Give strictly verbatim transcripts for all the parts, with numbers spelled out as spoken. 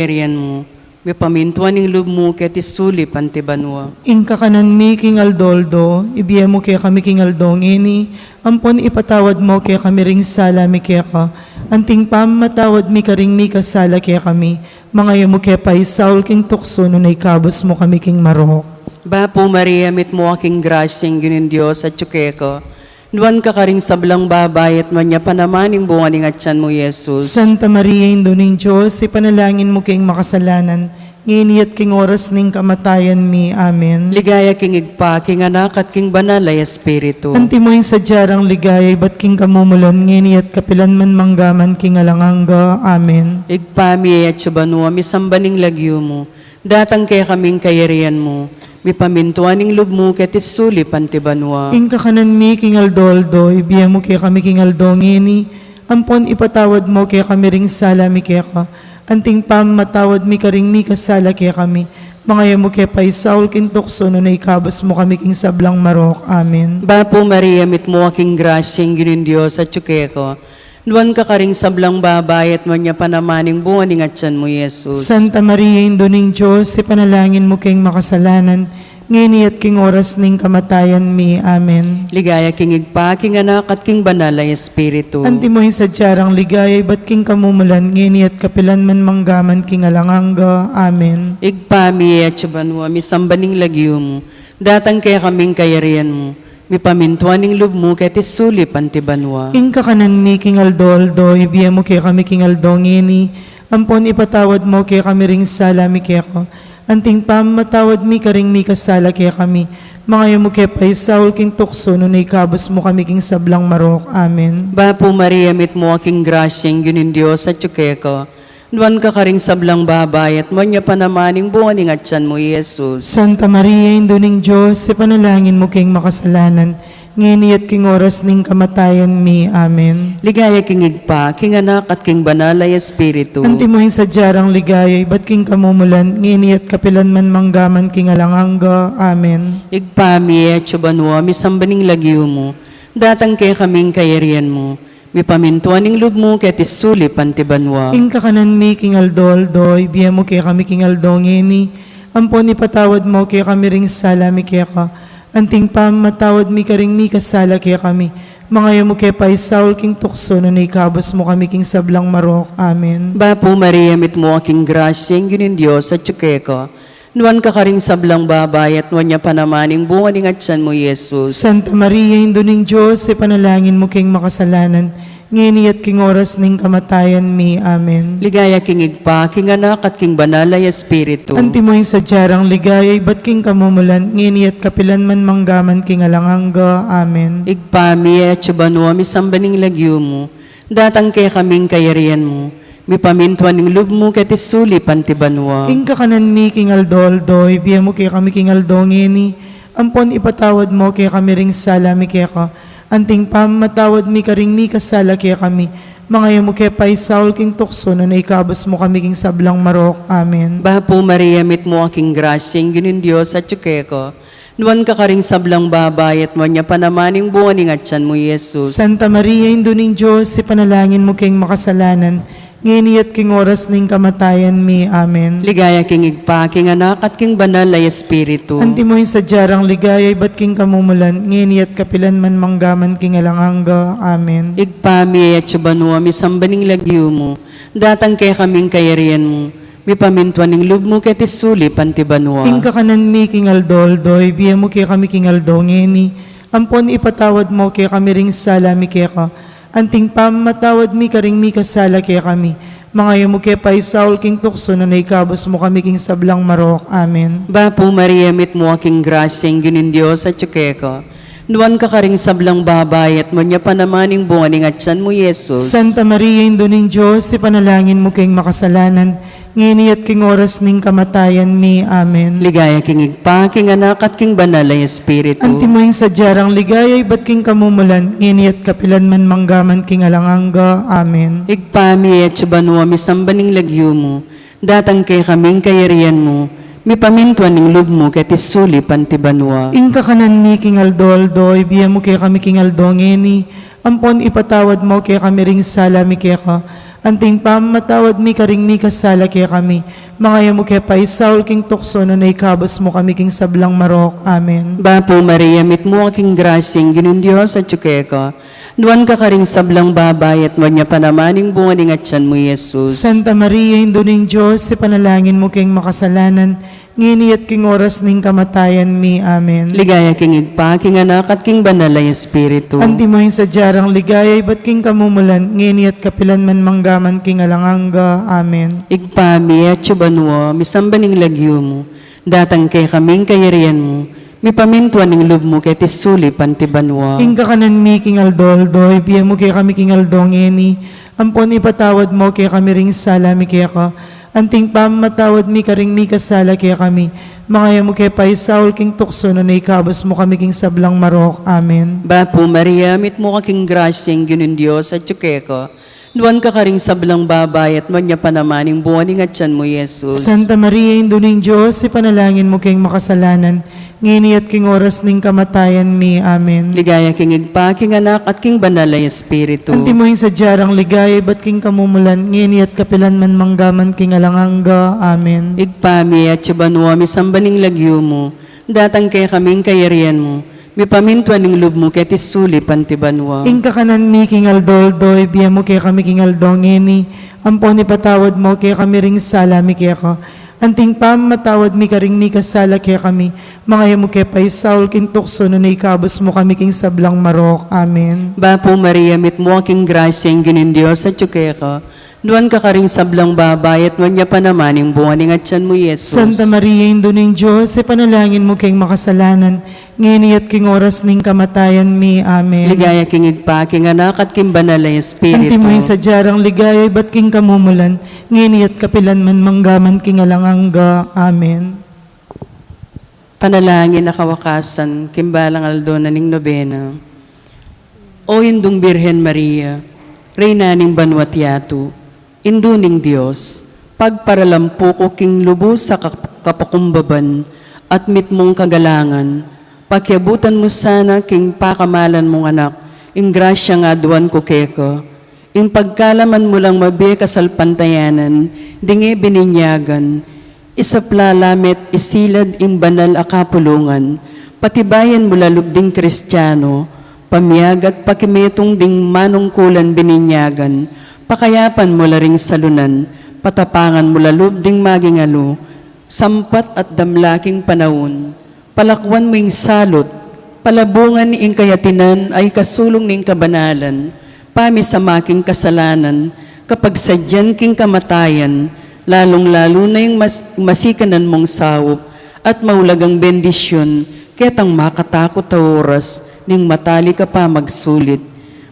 kayarian mu, mipamintuan ing lub mu keti sulip anti banua. Ing kakanan mi king aldo-aldo, ibie mu kekami king aldo ngeni, ampon ipatawad mu kekami ring sala mi keka, anting pamamatawad mi karing mikasala kekami, manga e mu ke paisaul king tuksu nune ikabus mu kami king marok. Bapu Maria, mitmu ka king grasya, ing Ginung Dios atyu keka. Nuan ka karing sablang babai, at nuan ya pa naman ing bunga ning atyan mu, Jesus. Santa Maria, Indu ning Dios, ipanalangin mu keng makasalanan, ngeni at king oras ning kamatayan mi. Amen. Ligaya king Ibpa, king Anak, at king Banal a Espiritu. Antimo ing sadya rang ligaya ibat king kamumulan, ngeni at kapilan man, mangga man king alang angga. Amen. Ibpa mi, atsu ka banua, misamban ing lagyu mu. Datang kekami ing kayarian mu. Mipamintuan ing lub mu keti sulip anti banua. Ing kakanan mi king aldo-aldo, ibie mu kekami king aldo ngeni, ampon ipatawad mu kekami ring sala mi keka, anting pamamatawad mi karing mikasala kekami, manga e mu ke paisaul king tuksu nune ikabus mu kami king sablang marok. Amen. Bapu Maria, mitmu ka king grasya, ing Ginung Dios atyu keka. Nuan ka karing sablang babai, at nuan ya pa naman ing bunga ning atyan mu, Jesus. Santa Maria, Indu ning Dios, ipanalangin mu keng makasalanan, ngeni at king oras ning kamatayan mi. Amen. Ligaya king Ibpa, king Anak, at king Banal a Espiritu. Antimo ing sadya rang ligaya ibat king kamumulan, ngeni at kapilan man, mangga man king alang angga. Amen. Ibpa mi, atsu ka banua, misamban ing lagyu mu. Datang kekami ing kayarian mu. Mipamintuan ing lub mu keti sulip anti banua. Ing kakanan mi king aldo-aldo, ibie mu kekami king aldo ngeni, ampon ipatawad mu kekami ring sala mi keka, anting pamamatawad mi karing mikasala kekami, manga e mu ke paisaul king tuksu nune ikabus mu kami king sablang marok. Amen. Bapu Maria, mitmu ka king grasya, ing Ginung Dios atyu keka. Nuan ka karing sablang babai, at nuan ya pa naman ing bunga ning atyan mu, Jesus. Santa Maria, Indu ning Dios, ipanalangin mu keng makasalanan, ngeni at king oras ning kamatayan mi. Amen. Ligaya king Ibpa, king Anak, at king Banal a Espiritu. Antimo ing sadya rang ligaya ibat king kamumulan, ngeni at kapilan man, mangga man king alang angga. Amen. Ibpa mi, atsu ka banua, misamban ing lagyu mu. Datang kekami ing kayarian mu. Mipamintuan ing lub mu keti sulip anti banua. Ing kakanan mi king aldo-aldo, ibie mu kekami king aldo ngeni, ampon ipatawad mu kekami ring sala mi keka, anting pamamatawad mi karing mikasala kekami, manga e mu ke paisaul king tuksu nune ikabus mu kami king sablang marok. Amen. Bapu Maria, mitmu ka king grasya, ing Ginung Dios atyu keka. Nuan ka karing sablang babai, at nuan ya pa naman ing bunga ning atyan mu, Jesus. Santa Maria, Indu ning Dios, ipanalangin mu keng makasalanan, ngeni at king oras ning kamatayan mi. Amen. Ligaya king Ibpa, king Anak, at king Banal a Espiritu. Antimo ing sadya rang ligaya ibat king kamumulan, ngeni at kapilan man, mangga man king alang angga. Amen. Ibpa mi, atsu ka banua, misamban ing lagyu mu. Datang kekami ing kayarian mu. Mipamintuan ing lub mu keti sulip anti banua. Ing kakanan mi king aldo-aldo, ibie mu kekami king aldo ngeni, ampon ipatawad mu kekami ring sala mi keka, anting pamamatawad mi karing mikasala kekami, manga e mu ke paisaul king tuksu nune ikabus mu kami king sablang marok. Amen. Bapu Maria, mitmu ka king grasya, ing Ginung Dios atyu keka. Nuan ka karing sablang babai, at nuan ya pa naman ing bunga ning atyan mu, Jesus. Santa Maria, Indu ning Dios, ipanalangin mu keng makasalanan, ngeni at king oras ning kamatayan mi. Amen. Ligaya king Ibpa, king Anak, at king Banal a Espiritu. Antimo ing sadya rang ligaya ibat king kamumulan, ngeni at kapilan man, mangga man king alang angga. Amen. Ibpa mi, atsu ka banua, misamban ing lagyu mu. Datang kekami ing kayarian mu. Mipamintuan ing lub mu keti sulip anti banua. Ing kakanan mi king aldo-aldo, ibie mu kekami king aldo ngeni, ampon ipatawad mu kekami ring sala mi keka, anting pamamatawad mi karing mikasala kekami. Manga e mu ke paisaul king tuksu, nune ikabus mu kami king sablang marok. Amen. Bapu Maria, mitmu ka king grasya, ing Ginung Dios atyu keka. Nuan ka karing sablang babai, at nuan ya pa naman ing bunga ning atyan mu, Jesus. Santa Maria, Indu ning Dios, ipanalangin mu keng makasalanan, ngeni at king oras ning kamatayan mi. Amen. Ligaya king Ibpa, king Anak, at king Banal a Espiritu. Antimo ing sadya rang ligaya ibat king kamumulan, ngeni at kapilan man, mangga man king alang angga. Amen. Ibpa mi, atsu ka banua, misamban ing lagyu mu. Datang kekami ing kayarian mu, mipamintuan ing lub mu keti sulip anti banua. Ing kakanan mi king aldo-aldo, ibie mu kekami king aldo ngeni, ampon ipatawad mu kekami ring sala mi keka, Anting pamamatawad mi karing mikasala kekami, manga e mu ke paisaul king tuksu, nune ikabus mu kami king sablang marok. Amen. Bapu Maria, mitmu ka king grasya, ing Ginung Dios atyu keka. Nuan ka karing sablang babai, at nuan ya pa naman ing bunga ning atyan mu, Jesus. Santa Maria, Indu ning Dios, ipanalangin mu keng makasalanan, ngeni at king oras ning kamatayan mi. Amen. Ligaya king Ibpa, king Anak, at king Banal a Espiritu. Antimo ing sadya rang ligaya ibat king kamumulan, ngeni at kapilan man, manggaman king alang angga. Amen. Ibpa mi, atsu ka banua, misamban ing lagyu mu, datang kekami ing kayarian mu, mipamintuan ing lub mu keti sulip anti banua. Ing kakanan mi king aldo-aldo, ibie mu kekami king aldo ngeni, ampon ipatawad mu kekami ring sala mi keka, anting pamamatawad mi karing mikasala kekami, manga e mu ke paisaul king tuksu, nune ikabus mu kami king sablang marok. Amen. Bapu Maria, mitmu ka king grasya, ing Ginung Dios atyu keka. Nuan ka karing sablang babai, at nuan ya pa naman ing bunga ning atyan mu, Jesus. Santa Maria, Indu ning Dios, ipanalangin mu keng makasalanan, ngeni at king oras ning kamatayan mi. Amen. Ligaya king Ibpa, king Anak, at king Banal a Espiritu. Antimo ing sadya rang ligaya ibat king kamumulan, ngeni at kapilan man, manggaman king alang angga. Amen. Ibpa mi, atsu ka banua, misamban ing lagyu mu, datang kekami ing kayarian mu, mipamintuan ing lub mu keti sulip anti banua. Ing kakanan mi king aldo-aldo, ibie mu kekami king aldo ngeni, ampon ipatawad mu kekami ring sala mi keka, anting pamamatawad mi karing mikasala kekami, manga e mu ke paisaul king tuksu, nune ikabus mu kami king sablang marok. Amen. Bapu Maria, mitmu ka king grasya, ing Ginung Dios atyu keka. Nuan ka karing sablang babai, at nuan ya pa naman ing bunga ning atyan mu, Jesus. Santa Maria, Indu ning Dios, ipanalangin mu keng makasalanan, ngeni at king oras ning kamatayan mi. Amen. Ligaya king Ibpa, king Anak, at king Banal a Espiritu. Antimo ing sadya rang ligaya ibat king kamumulan, ngeni at kapilan man, manggaman king alang angga. Amen. Panalangin a kawakasan, king balang aldo na ning nobena. O Indung Birhen Maria, Reyna ning banua't yatu, Indu ning Dios, pagparalampu ku king lubus a kap-, kapakumbaban at mitmung kagalangan, pakiabutan mu sana king pakamalan mung Anak ing grasyang aduan ku keka, ing pagkalaman mu lang mabie kasalpantayanan ding e bininyagan, isapla la me't isilad ing banal a kapulungan, patibayan mu la lub ding Kristiano, pamiagat pakimetung ding manungkulan bininyagan, pakayapan mu la ring salunan, patapangan mu la lub ding maging alu, sampat at damla king panaun, palakwan mu ing salut, palabungan ing kayatinan a ikasulung ning kabanalan, pamisama king kasalanan, kapagsadyan king kamatayan, lalung-lalu na ing mas-, masikanan mung saup, at maulagang bendisyun, ketang makatakut a oras ning matalik a pamagsulit.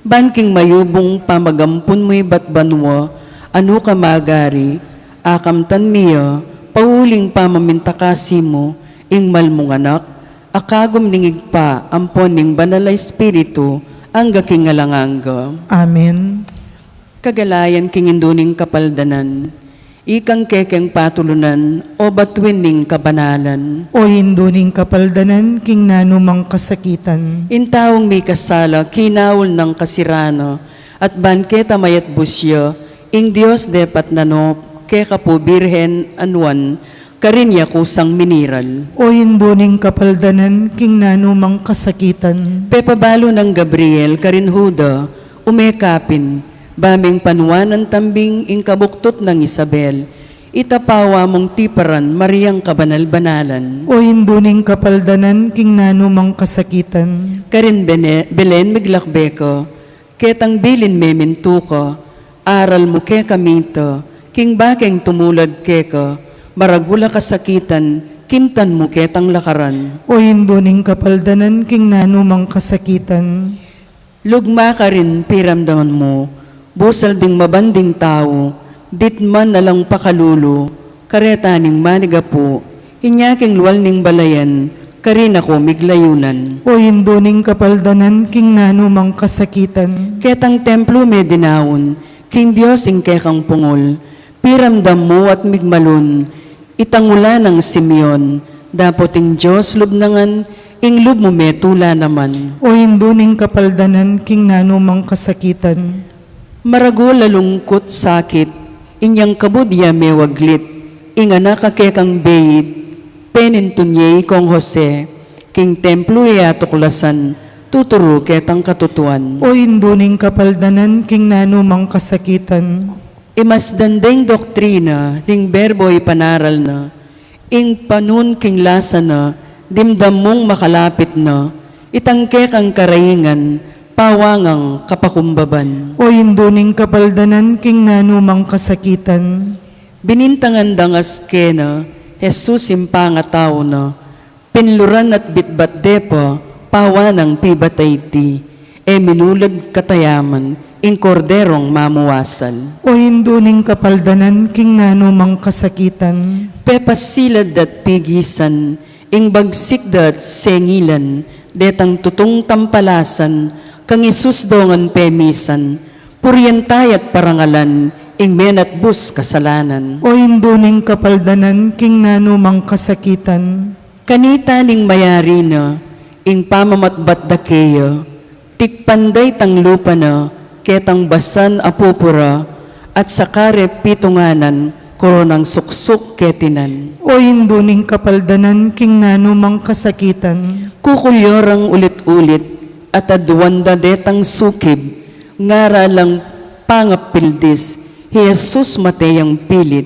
Ban king mayubung pamagampun mu ibat banua, a nuka magari, akamtan mi ya, pauling pamamintakasi mu, ing mal mung Anak, a kagum ning Ibpa, ampon ning Banal a Espiritu, angga king alang angga. Amen. Kagalayan king Indu ning Kapaldanan, ikang kekeng patulunan, o batuin ning kabanalan. O Indu ning Kapaldanan, king nanu mang kasakitan. Ing taung mikasala, kinaul nang kasirana, at ban keta mayatbus ya, ing Dios depat nanop, keka pu Birhen a nuan, karin ya kusang miniral. O Indu ning Kapaldanan, king nanu mang kasakitan. Pepabalu nang Gabriel karin Juda, ume ka pin, ba meng panuanan tambing ing kabuktut nang Isabel, itapawa mung tiparan Mariang kabanal-banalan. O Indu ning Kapaldanan, king nanu mang kasakitan. Karin Bene-, Belen miglakbe ka, ketang bilin memintu ka, aral mu kekami ita, king bakeng tumulad keka, maragul a kasakitan, kintan mu ketang lakaran. O Indu ning Kapaldanan, king nanu mang kasakitan. Lugma karin piramdaman mu, busal ding mabanding tau, ditman alang pakalulu, kareta ning manigapu, inya king lual ning balayan, karina ku miglayunan. O Indu ning Kapaldanan, king nanu mang kasakitan. Ketang templu me dinaun, king Dios ing kekang pungul, piramdam mu at migmalun, itang ula nang Simeon, dapot ing Dios lub na ngan, ing lub mu me tula naman. O Indu ning Kapaldanan, king nanu mang kasakitan. Maragul a lungkut sakit, inyang kabud ya mewaglit, ing anak a kekang beit, penintun ye i kong Jose, king templo ya tuklasan, tuturu ketang katutuan. O Indu ning kapaldanan, king nanumang kasakitan. Imasdan deng doktrina, ning berbo ipanaral na, ing panun king lasa na, dimdam mung makalapit na, itang kekang karaingan, pawangang kapakumbaban. O Indu ning kapaldanan, king nanumang kasakitan. Binintangan dangas kena, Jesus ing pangatau na, pinluran at bitbat de pa, pawanang pibatay ti, e minulad katayaman, ing korderong mamuwasal. O Indu ning kapaldanan, king nanumang kasakitan. Pepasilad at pigisan, ing bagsik da at sengilan, detang tutung tampalasan, kang Jesus dongan pemisan, purian taya at parangalan, ing menatbus kasalanan. O Indu ning kapaldanan, king nanumang kasakitan. Kanita ning mayari na, ing pamamatbat da keya, tikpan da itang lupa na, ketang basan a pupura, at sa kare pitunganan, koronang suksuk ketinan. O Indu ning kapaldanan, king nanumang kasakitan. Kukulyorang ulit-ulit, at aduan da detang sukib, ngara lang pangapildis, hi Jesus mate yang pilit,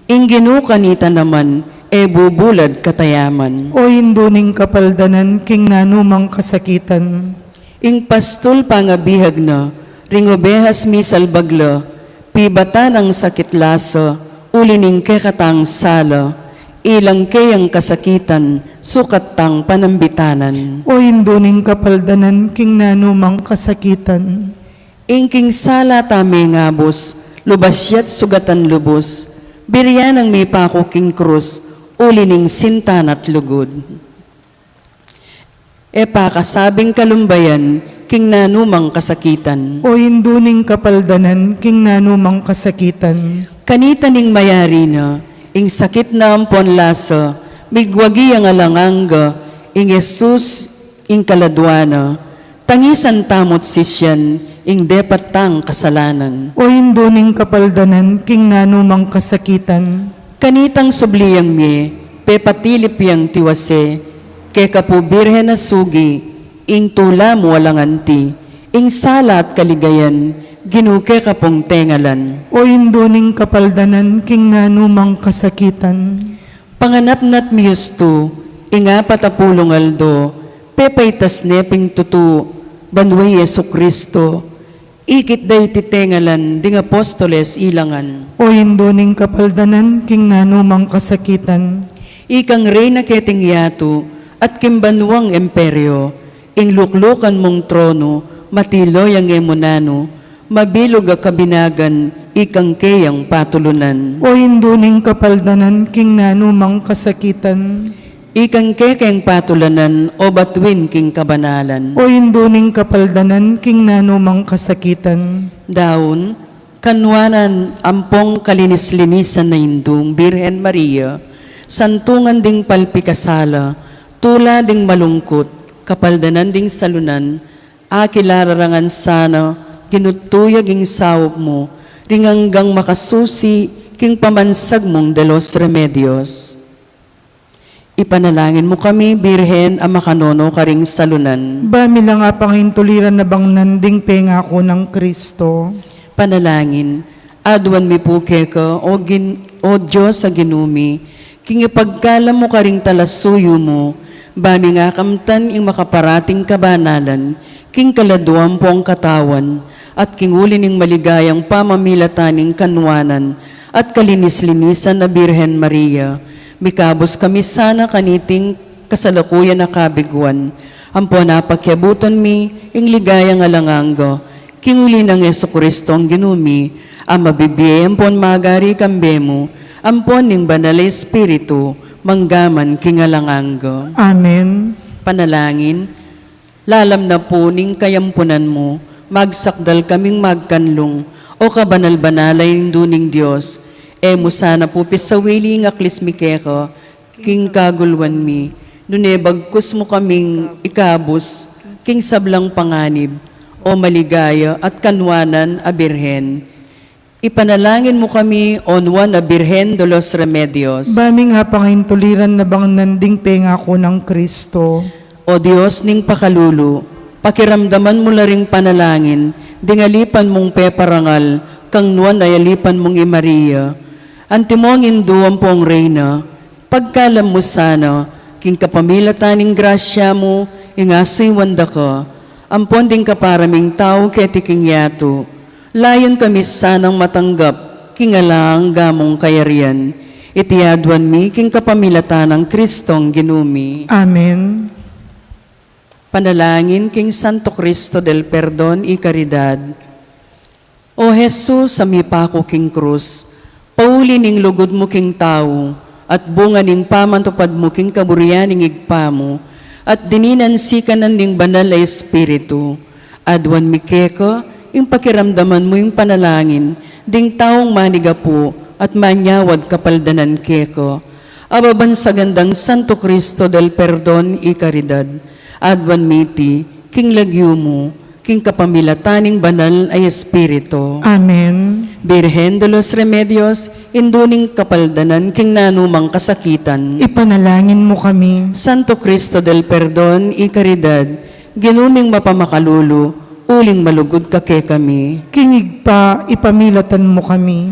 ing Ginu kanita naman, e bubulad katayaman. O Indu ning kapaldanan, king nanumang kasakitan. Ing pastul pangabihag na, ring obehas misalbag la, pibatan ang sakit lasa, uli ning kekatang sala, ilang keyang kasakitan, sukat tang panambitanan. O Indu ning kapaldanan, king nanumang kasakitan. Ing king sala ta mengabus, lubas ya't sugatan lubus, birian nang mipaku king krus, uli ning sinta na't lugud. E pakasabing kalumbayan, king nanumang kasakitan. O Indu ning kapaldanan, king nanumang kasakitan. Kanita ning mayari na, ing sakit na ampon lasa, migwagi yang alang angga, ing Jesus, ing kaladua na, tangisan tamu't sisian, ing depat tang kasalanan. O Indu ning kapaldanan, king nanumang kasakitan. Kanitang subli yang mie, pepatilip yang tiwase, keka pu Birhen a sugi, ing tula mu alang anti, ing sala at kaligayan, Ginu keka pung tengalan. O Indu ning kapaldanan, king nanumang kasakitan. Panganap na't miyustu, ing apat a pulung aldo, pepaitas ne pin tutu, banua i Jesucristo, ikit da iti tengalan, ding apostoles ilangan. O Indu ning kapaldanan, king nanumang kasakitan. Ikang reyna keting yatu, at king banuang emperyo, ing luklukan mung tronu, matilo yang e mu nanu, mabilug a kabinagan, ikang keyang patulunan. O Indu ning kapaldanan, king nanumang kasakitan. Ikang kekeng patulunan, o batuin king kabanalan. O Indu ning kapaldanan, king nanumang kasakitan. Daun, kanwanan ampong kalinis-linisan a Indung Birhen Maria, santungan ding palpikasala, tula ding malungkut, kapaldanan ding salunan, akilararangan sana, Ginu tuyag ing saup mu, ring anggang makasusi, king pamansag mung de los Remedios. Ipanalangin mu kami, Birhen a makanono karing salunan. Ba mi lang apangintuliran a bangnan ding pengaku nang Kristo. Panalangin, aduan mi pu keka, o Gin-, o Dios a Ginu mi, king ipagkalam mu karing talasuyu mu, ba mi nga kamtan ing makaparating kabanalan, king kaladua ampong katawan, at king uli ning maligayang pamamilatan ning kanwanan, at kalinis-linisan a Birhen Maria, mikabus kami sana kaniting kasalukuyan a kabiguan, ampon apakiabutan mi, ing ligayang alang angga, king uli nang Jesucristong Ginu mi, a mabibie ampon magari kambe mu, ampon ning Banal a Espiritu, mangga man king alang angga. Amen. Panalangin, lalam na pu ning kayampunan mu, magsakdal kaming magkanlung, o kabanal-banal a Indu ning Dios, e mu sana pu pisawili ing aklis mi keka, king kagulwan mi, nune bagkus mu kaming ikabus, king sablang panganib, O maligaya at kanwanan a Birhen. Ipanalangin mu kami, O Nuan a Birhen de los Remedios. Ba mi nga pangaintuliran na bang nanding pengaku nang Kristo. O Dios ning pakalulu, pakiramdaman mu la ring panalangin ding alipan mung peparangal kang Nuan a alipan mung i Maria. Antimong Indu ampong Reyna, pagkalam mu sana, king kapamilatan ning grasya mu, ing asuyuan da ka, ampon ding kapara ming tau keti king yatu. Layun kami sanang matanggap king alang angga mung kayarian. Iti aduan mi king kapamilatan nang Kristong Ginu mi. Amen. Panalangin king Santo Cristo del Perdon y Caridad. O Jesus, a mipaku king krus, pauli ning lugud mu king tau, at bunga ning pamatupad mu king kaburian ning Ibpa mu, at dininan sikanan ning Banal a Espiritu, aduan mi keka, ing pakiramdaman mu ing panalangin ding taung manigapu at manyawad kapaldanan keka. Ababan sa gandang Santo Cristo del Perdon y Caridad, aduan mi iti king lagyu mu, king kapamilatan ning Banal a Espiritu. Amen. Birhen de los Remedios, Indu ning kapaldanan king nanumang kasakitan. Ipanalangin mu kami. Santo Cristo del Perdon y Caridad, Ginu ming mapamakalulu, uling malugud ka kekami. King Ibpa, ipamilatan mu kami.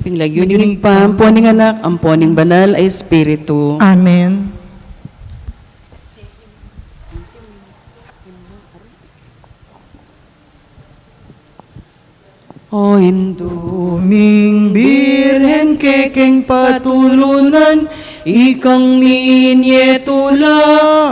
King lagyu ning Ibpa, ampo ning Anak, ampo ning Banal a Espiritu. Amen. O Indu ming Birhen, kekeng patulunan, ikang minye tula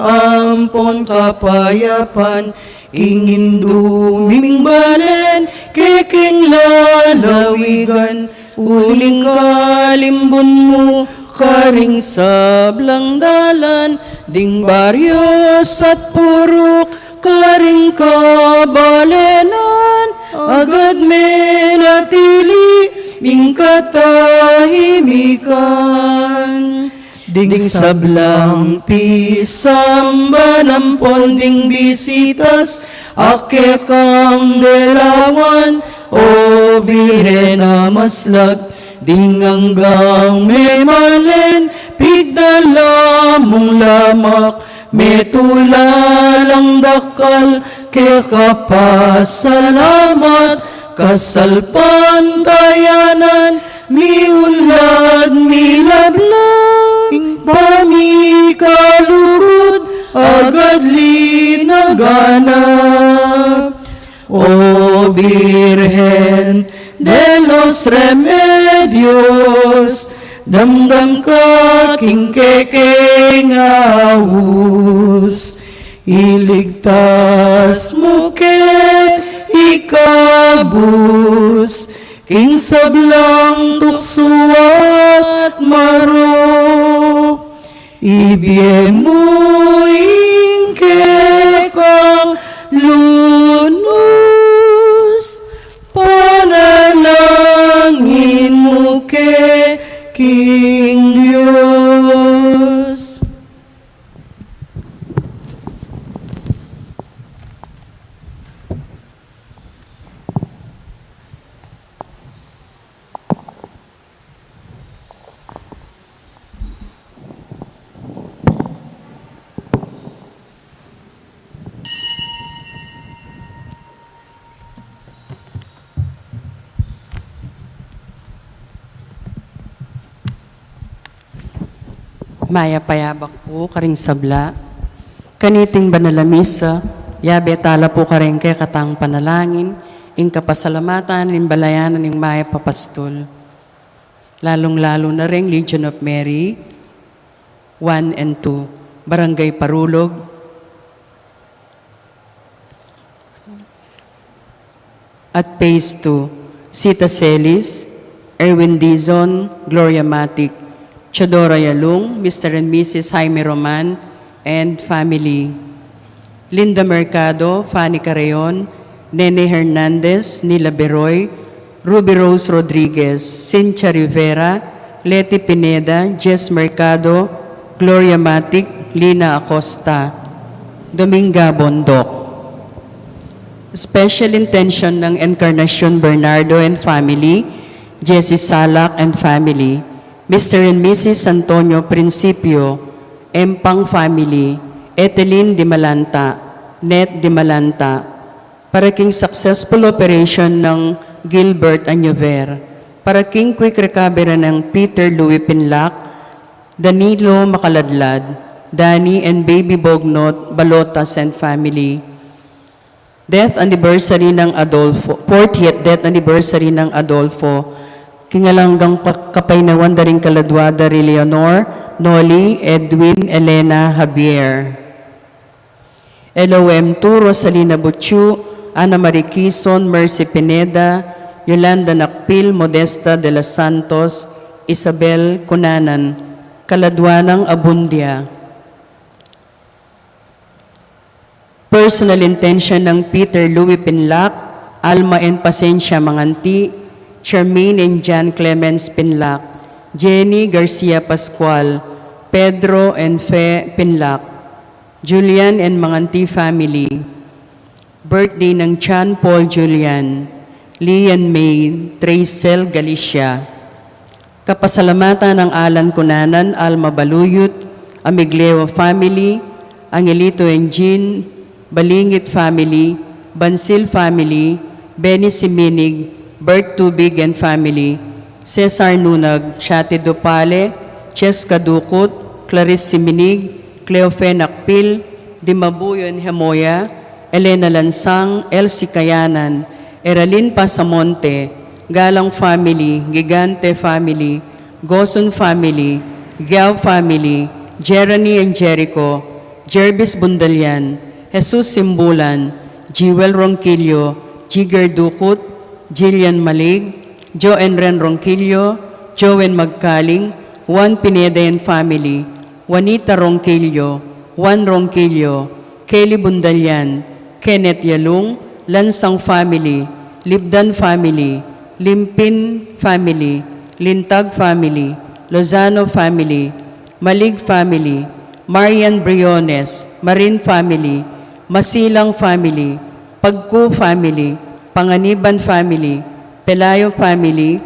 ampon kapayapan, ing Indu ming balen, kekeng lalawigan, uling kalimbun mu karing sablang dalan, ding baryos at puruk karing kabalenan, agad menatili ing katahimikan. Ding sablang pisamban ampon ding bisitas, a kekang delawan, O Birhen a maslag, ding anggang memalen, pigdala mung lamak, metula lang dakal, keka pasalamat, kasalpantayanan, miunlad, milablang, ing pamikalugud, agad linaganap. O Birhen de los Remedios, damdam ka king kekeng aus, iligtas mu ke, ikabus king sablang tuksu at marok. Ibie mu ing kekang lunus, panalangin mu ke king Dios. Mayap a yabak pu karing sabla. Kaniting banal a misa, yabe tala pu karing kekatang panalangin ing kapasalamatan ning balayan ning Mayap a Pastul, lalung-lalu na ring Legion of Mary one and two, Barangay Parulog, at Phase two, Sita Celis, Erwin Dizon, Gloria Matic, Teodora Yalung, Mister and Missus Jaime Roman, and family. Linda Mercado, Fanny Carreon, Nene Hernandez, Nila Beroy, Ruby Rose Rodriguez, Cynthia Rivera, Leti Pineda, Jess Mercado, Gloria Matic, Lina Acosta, Dominga Bondoc. Special intention ng Encarnacion Bernardo and family, Jessie Salak and family, Mister and Missus Antonio Principio, Empang family, Etelyn Dimalanta, Net Dimalanta, para king successful operation ng Gilbert Anyover, para king quick recovery ng Peter Louis Pinlac, Danilo Makaladlad, Danny and Baby Bognot Balotas and family. Death anniversary ng Adolfo, fortieth death anniversary ng Adolfo. King alang anggang pa-, kapaynawan da ring kaladwa da ri Leonor, Noli, Edwin, Elena, Javier. L O M two, Rosalina Buchu, Ana Marie Quizon, Mercy Pineda, Yolanda Nakpil, Modesta de los Santos, Isabel Cunanan, kaladwa nang Abundia. Personal intention ng Peter Louis Pinlac, Alma and Pasencia Manganti, Charmaine and John Clemens Pinlac, Jenny Garcia Pascual, Pedro and Fe Pinlac, Julian and Manganti family. Birthday ng John Paul Julian, Lee and May Tracel Galicia. Kapasalamatan ng Alan Cunanan, Alma Baluyut, Amigleo family, Angelito and Jean, Balingit family, Bansil family, Benny Siminig, Bert Tubig and family, Cesar Nunag, Chati Dupale, Cheska Dukut, Clarice Siminig, Cleofe Nakpil, Dimabuyo and Hemoya, Elena Lansang, Elsie Kayanan, Eralin Pasamonte, Galang family, Gigante family, Gosun family, Giao family, Jeremy and Jericho, Jervis Bundalian, Jesus Simbulan, Jewel Ronquillo, Jigger Dukut, Jillian Malig, Joe and Ren Ronquillo, Joe and Magkaling, Juan Pineda and family, Juanita Ronquillo, Juan Ronquillo, Kelly Bundalian, Kenneth Yalung, Lansang family, Libdan family, Limpin family, Lintag family, Lozano family, Malig family, Marian Briones, Marin family, Masilang family, Pagku family, Panganiban family, Pelayo family,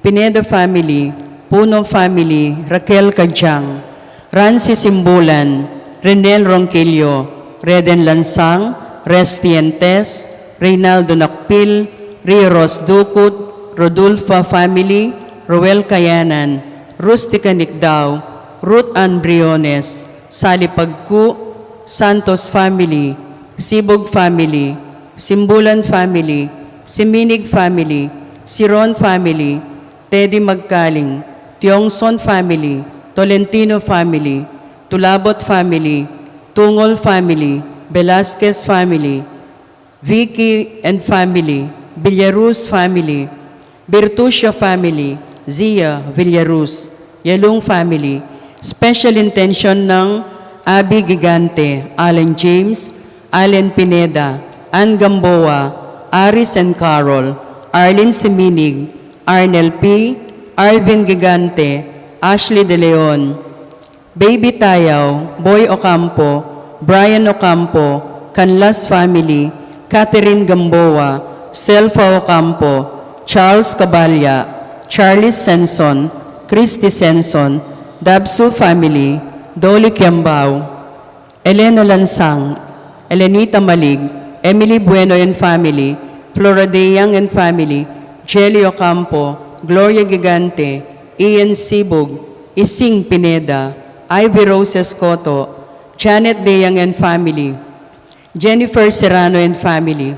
Pineda family, Puno family, Raquel Kajang, Rancy Simbulan, Renel Ronquillo, Reden Lansang, Restientes, Reynaldo Nakpil, Rio Ros Ducut, Rodulfa family, Roel Kayanan, Rustica Nicdao, Ruth Ann Briones, Sally Pagku, Santos family, Sibog family, Simbulan family, Siminig family, Siron family, Teddy Magkaling, Tiongson family, Tolentino family, Tulabot family, Tungol family, Velasquez family, Vicky and family, Villaruz family, Bertuccio family, Zia Villaruz, Yalung family, special intention ng Abby Gigante, Allen James, Allen Pineda, Ann Gamboa, Aris and Carol, Arlene Siminig, Arnel P, Arvin Gigante, Ashley De Leon, Baby Tayao, Boy Ocampo, Brian Ocampo, Canlas family, Catherine Gamboa, Selfa Ocampo, Charles Caballa, Charles Senson, Christy Senson, Dabsu family, Dolly Kiambao, Elena Lansang, Elenita Malig, Emily Bueno and family, Flora Deyang and family, Jelly Ocampo, Gloria Gigante, Ian Sibug, Ising Pineda, Ivy Rose Escoto, Janet Deyang and family, Jennifer Serrano and family,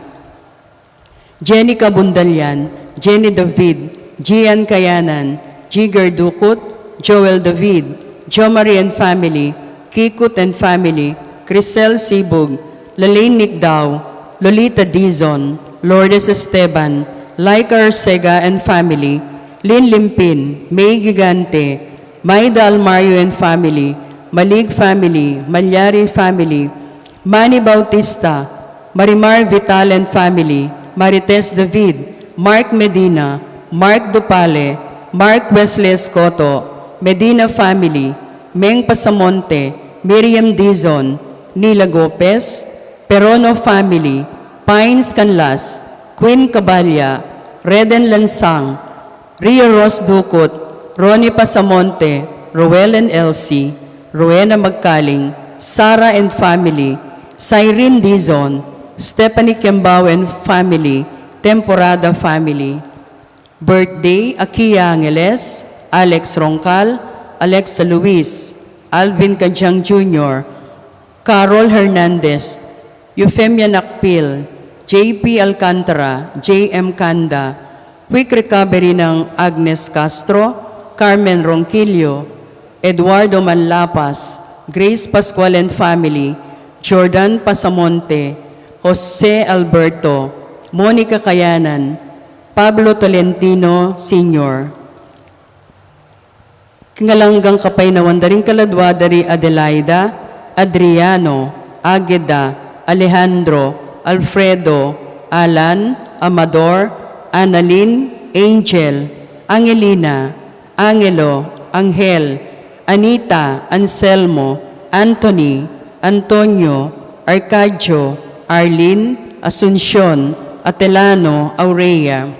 Jenny Cabundalian, Jenny David, Gian Kayanan, Jigger Ducut, Joel David, Jomari and family, Kikut and family, Crisel Sibug, Lalaine Nicdao, Lolita Dizon, Lourdes Esteban, Laika Arcega and family, Lin Limpin, May Gigante, Maida Almario and family, Malig family, Malyari family, Manny Bautista, Marimar Vital and family, Marites David, Mark Medina, Mark Dupale, Mark Wesley Escoto, Medina family, Meng Pasamonte, Miriam Dizon, Nila Gopez, Perono family, Pines Canlas, Queen Caballa, Reden Lansang, Rio Ros Ducut, Ronnie Pasamonte, Roel and Elsie, Rowena Magkaling, Sarah and family, Cyrene Dizon, Stephanie Kembao and family, Temporada family. Birthday, Akia Angeles, Alex Roncal, Alexa Luis, Alvin Cadiang Junior, Carol Hernandez, Eufemia Nakpil, J P Alcantara, J M Canda, quick recovery ng Agnes Castro, Carmen Ronquillo, Eduardo Manlapas, Grace Pascual and family, Jordan Pasamonte, Jose Alberto, Monica Kayanan, Pablo Tolentino Senior. King alang anggang kapaynawan da ring kaladwa da ri Adelaida, Adriano, Ageda, Alejandro, Alfredo, Alan, Amador, Annalyn, Angel, Angelina, Angelo, Angel, Anita, Anselmo, Anthony, Antonio, Arcadio, Arlene, Asuncion, Atelano, Aurea.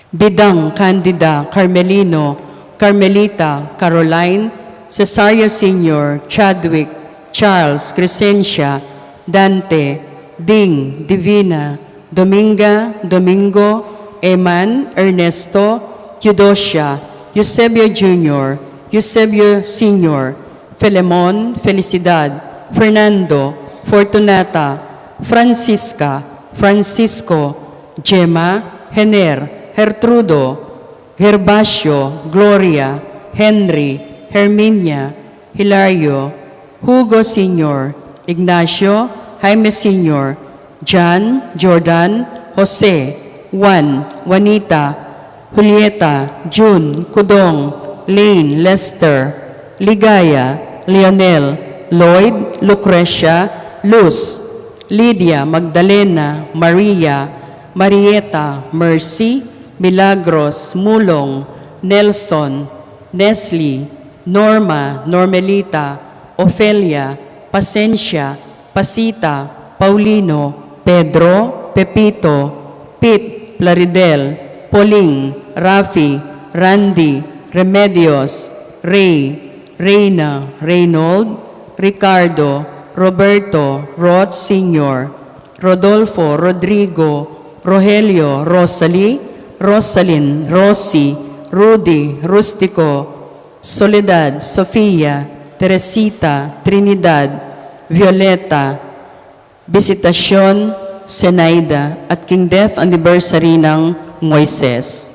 Bidang, Candida, Carmelino, Carmelita, Caroline, Cesario Senior, Chadwick, Charles, Crescencia, Dante, Ding, Divina, Dominga, Domingo, Eman, Ernesto, Theodosia, Eusebio Junior, Eusebio Senior, Filemon, Felicidad, Fernando, Fortunata, Francisca, Francisco, Gemma, Hener, Gertrudo, Gervasio, Gloria, Henry, Herminia, Hilario, Hugo Senior, Ignacio, Jaime Senior, John, Jordan, Jose, Juan, Juanita, Julieta, June, Kudong, Lane, Lester, Ligaya, Lionel, Lloyd, Lucrecia, Luz, Lydia, Magdalena, Maria, Marieta, Mercy, Milagros, Mulong, Nelson, Nesli, Norma, Normelita, Ofelia, Pasensia, Pasita, Paulino, Pedro, Pepito, Pete, Plaridel, Pauling, Rafi, Randy, Remedios, Rey, Reina, Reynold, Ricardo, Roberto, Rod Senior, Rodolfo, Rodrigo, Rogelio, Rosalie, Rosalyn, Rosie, Rudy, Rustico, Soledad, Sofia, Teresita, Trinidad, Violeta, Visitacion, Zenaida, at king death anniversary nang Moises.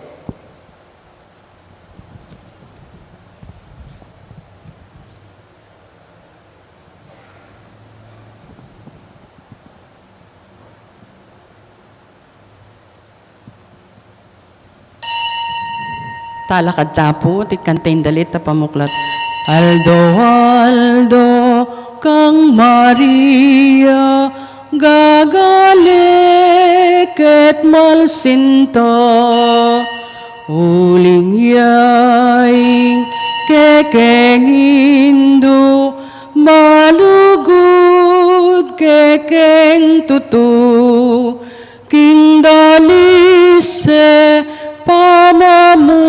Talakad ta pu, tikang ta ing dalit a pamuklat. Aldo-aldo kang Maria, gagale ket malsinta, uling ya ing kekeng Indu, malugud kekeng tutu, king dalis e pamamuri,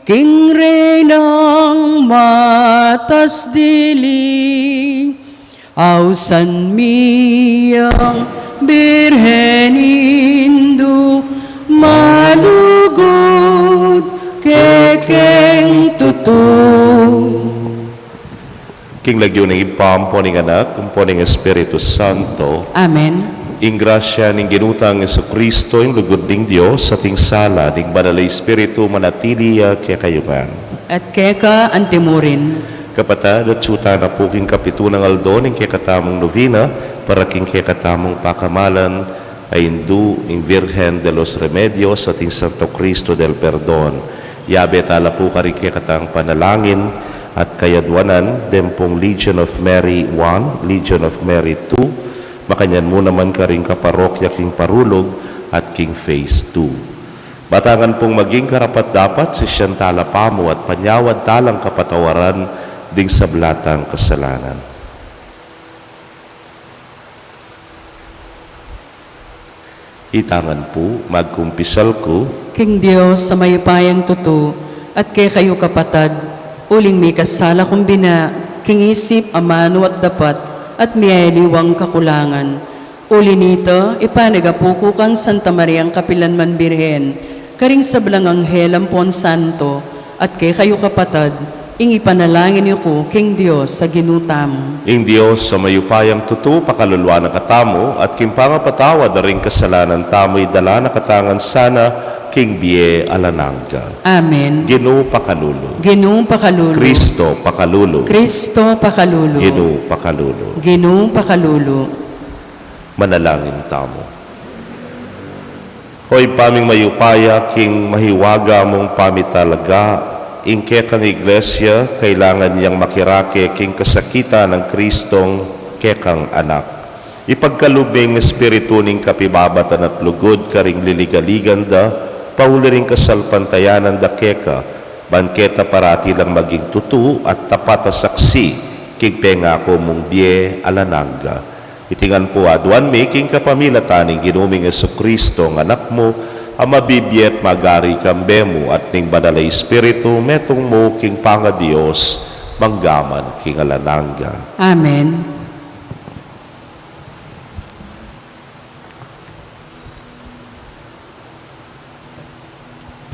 king Reynang matas dili. Ausan mi yang Birhen Indu, malugud kekeng tutu. King lagyu ning Ibpa, ampo ning Anak, ampo ning Espiritu Santo. Amen. Ing grasya ning Ginu tang Jesucristo, ing lugud ning Dios, at ing sala ning Banal a Espiritu manatili ya kekayu ngan. At keka antimurin. Kapatad, atsu tana pu king kapitu nang aldo ning kekatamung novena para king kekatamung pakamalan a Indu, ing Virgen de los Remedios, at ing Santo Cristo del Perdon. Yabe tala pu karing kekatang panalangin at kayadwanan, deng pung Legion of Mary one, Legion of Mary two, makanyan mu naman karing kaparokya king Parulug at king Phase two. Batangan pung maging karapat-dapat, sisian tala pamu at panyawad talang kapatawaran ding sabla tang kasalanan. Ita ngan pu, magkumpisal ku king Dios a mayupayang tutu, at kekayu kapatad, uling mikasala kung bina, king isip, amanu at dapat, at miyayaliwang kakulangan. Uli nita, ipanyawad ku kang Santa Mariang kapilanman Birhen, karing sablang anghel ampon santo, at kekayu kapatad, ing ipanalangin yu ku king Dios a Ginu tamu. Ing Dios a mayupayang tutu, pakaluluan na katamu, at king pangapatawad da ring kasalanan tamu, idala na katamu ngan sana king bie alang angga. Amen. Ginu pakalulu. Ginu pakalulu. Kristo pakalulu. Kristo pakalulu. Ginu pakalulu. Ginu pakalulu. Manalangin tamu. O Ibpa ming mayupaya, king mahiwaga mung pamitalaga, ing kekang Iglesia, kailangan yang makirake king kasakitan nang Kristong kekang Anak. Ipagkalub me ing espiritu ning kapibabatan at lugud karing liligaligan da, pauli ring kasalpantayanan da keka, ban keta parati lang maging tutu at tapat a saksi king pengaku mung bie alang angga. Iti ngan pu aduan mi king kapamilatan ning Ginu ming Jesucristo, a Anak mu, a mabibie at magari kambe mu at ning Banal a Espiritu, metung mu king pangaDios, mangga man king alang angga. Amen.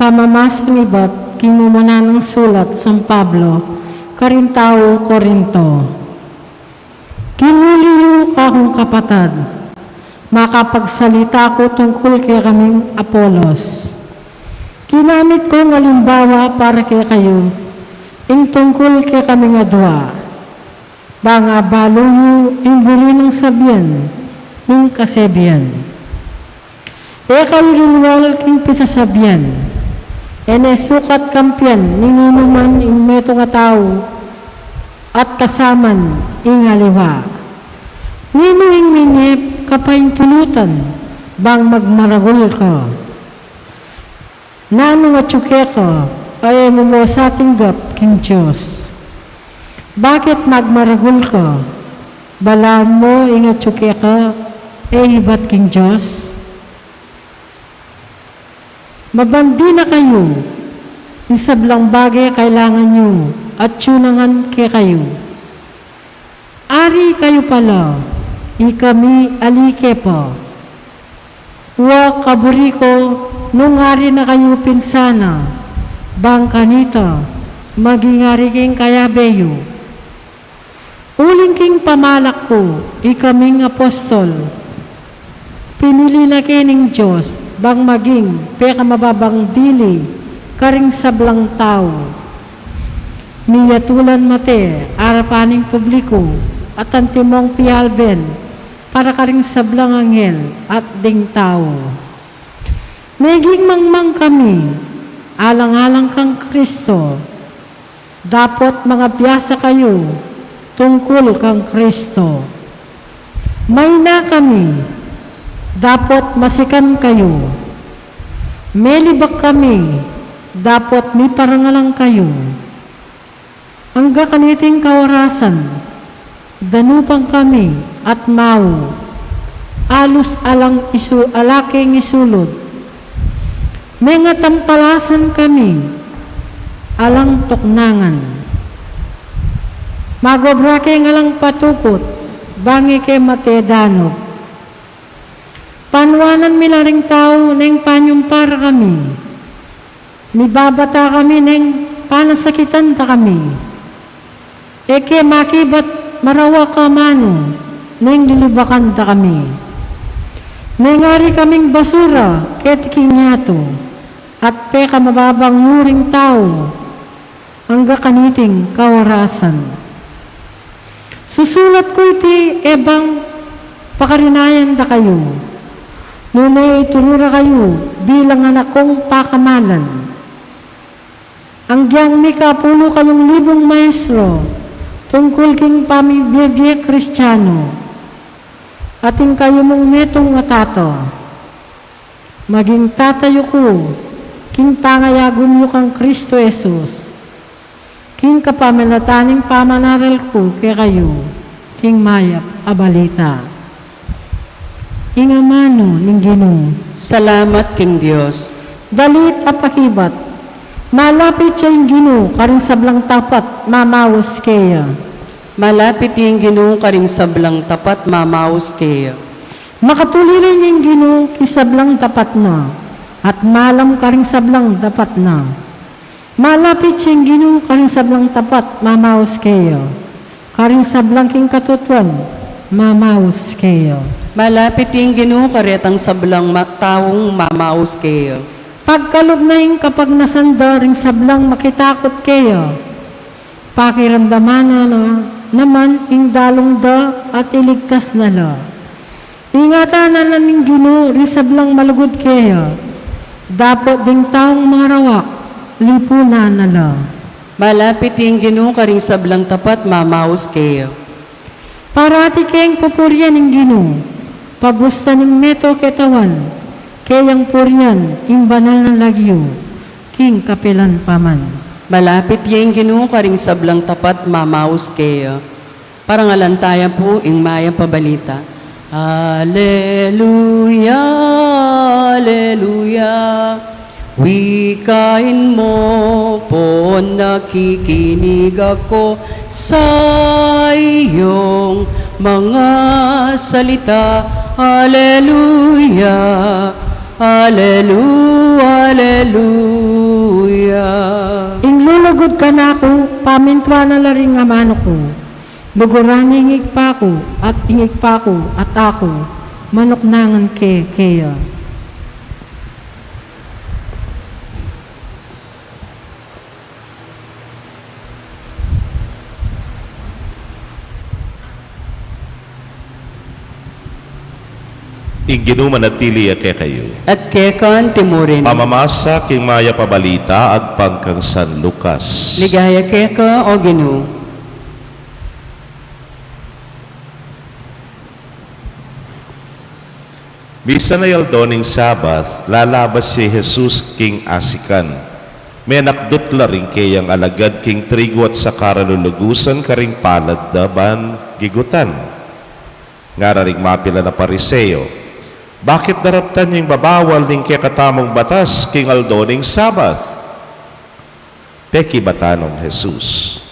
Pamamasan ibat king mumuna nang sulat San Pablo karing tau Corinto. King uli yu, kakung kapatad, makapagsalita ku tungkul kekaming Apolos. Ginamit kung alimbawa para kekayu ing tungkul kekaming adua, bang abalu yu ing buri nang sabian ning kasebian. E kayu lilual king pisasabian, e ne sukat kampian ning nunuman ing metung a tau, at kasaman ing aliwa. Ninu ing miniep ka paintunutan bang magmaragul ka? Nanu ing atyu keka a e mu mo sa tinggap king Dios? Bakit magmaragul ka? Balamu ing atyu keka e ibat king Dios? Mabandi na kayu, ing sablang bage kailangan yu, atyu na ngan kekayu. Ari kayu pala, ikami ali ke pa. Wa kaburi ku nung ari na kayu pin sana, bang kanita maging ari king kayabe yu. Uling king pamalak ku, ikaming apostol, pinili na ke ning Dios bang maging pekamababang dili karing sablang tau. Miyatulan mate arapan ning publiku at antimong pialben para karing sablang anghel at ding tau. Meging mangmang kami alang-alang kang Kristo, dapot mangabiasa kayu tungkul kang Kristo. Maina kami, dapot masikan kayu. Melibak kami, dapot miparangalan kayu. Angga kaniting kawarasan, danupan kami at mau, alus alang isu-, ala keng isulud. Mengatampalasan kami, alang tuknangan. Magobra keng alang patukut, bang e ke mate danup. Panuanan mi la ring tau neng panyumpara kami. Mibabata kami neng panasakitan da kami. E ke makibat marawak a manu neng lilibakan da kami. Mengari kaming basura keti king yatu at pekamababang muring tau angga kaniting kawarasan. Susulat ku iti e bang pakarinayan da kayu, nune ituru ra kayu bilang anak kung pakamalan. Anggyang mikapulu kayung libung maestro tungkul king pamibie-bie Kristiano, atin kayu mung metung a tata. Maging tata yu ku king pangayagum yu kang Kristo Jesus, king kapamilatan ning pamanaral ku kekayu king mayap a balita. Ing amanu ning Ginu. Salamat king Dios. Dalit a pakibat. Malapit ya ing Ginu karing sablang tapat mamaus keya. Malapit ya ing Ginu karing sablang tapat mamaus keya. Makatuli rin ing Ginu king sablang tapat na, at malam karing sablang tapat na. Malapit ya ing Ginu karing sablang tapat mamaus keya, karing sablang king katutuan mamaus keya. Malapit ya ing Ginu karetang sablang ma-, taung mamaus keya. Pagkalub na ing kapagnasan da ring sablang makitakut keya. Pakiramdaman na naman ing dalung da at iligtas na la. Ingatan na la ning Ginu ring sablang malugud keya, dapot ding taung marawa, lipunan na la. Malapit ya ing Ginu karing sablang tapat mamaus keya. Parati keng pupurian ing Ginu, pabusta ning meto ketawan, keyang purian ing banal nang lagyu, king kapilan pa man. Malapit ya ing Ginu karing sablang tapat mamaus keya. Parangalan taya pu ing mayap a balita. Aleluya, aleluya. Wikain mo, pon nakikinig ako sa iyong mga salita. Aleluya, alelu-, aleluya. Ing lulugud kanaku, pamintuan na la ring amanu ku. Luguran ne ing Ibpa ku, at ing Ibpa ku, at aku, manuknangan ke keya. Ing Ginu manatili ya kekayu. At keka naman murin. Pamamasa king mayap a balita agpang kang San Lucas. Ligaya keka, O Ginu. Misan a aldo ning Sabat, lalabas ya i Jesus king asikan. Menakdut la ring keyang alagad king trigu at saka ra lulugusan karing palad da ban gigutan. Ngara ring mapilan a Pariseo, "Bakit daraptan yu ing babawal ning kekatamung batas king aldo ning Sabat?" Pekibatan nong Jesus,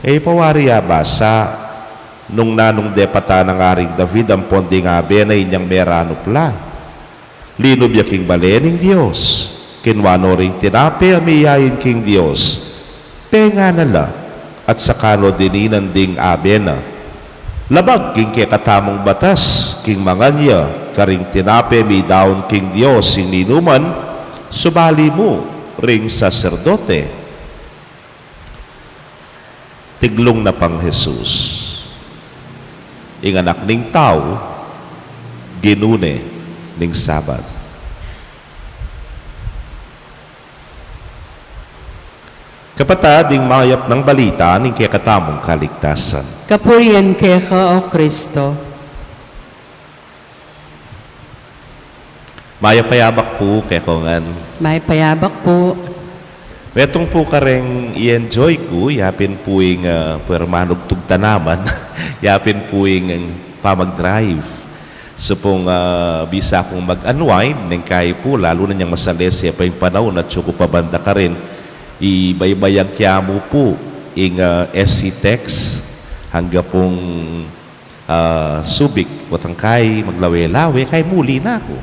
"E yu pa wari abasa nung nanung depatan nang Aring David ampon ding abe na inyang meranup la? Linub ya king bale ning Dios, kinua no ring tinape a miyain king Dios, pengana la, at saka no dininan ding abe na. Labag king kekatamung batas, king mangan ya karing tinape midaun king Dios ing ninuman, subali mu ring saserdote." Tiglung na pang Jesus, "Ing Anak ning Tau, Ginu ne ning Sabat." Kapatad, ing mayap nang balita ning kekatamung kaligtasan. Kapurian keka, O Kristo. Mayap a yabak pu kekongan. Mayap a yabak pu. Metung pu kareng i-enjoy ku, yapin pu ing, ah, pu, manugtug tanaman, yapin pu ing pamag-drive. Supung, ah, bisa kung mag-unwind, neng kayi pu, lalu na inyang masalese pa ing panaun at suku pa banda karin, ibaybayang ke mu pu ing, ah, S C Tex, angga pung ah, Subic, potang kayi maglawe-lawe, kayi muli na ku.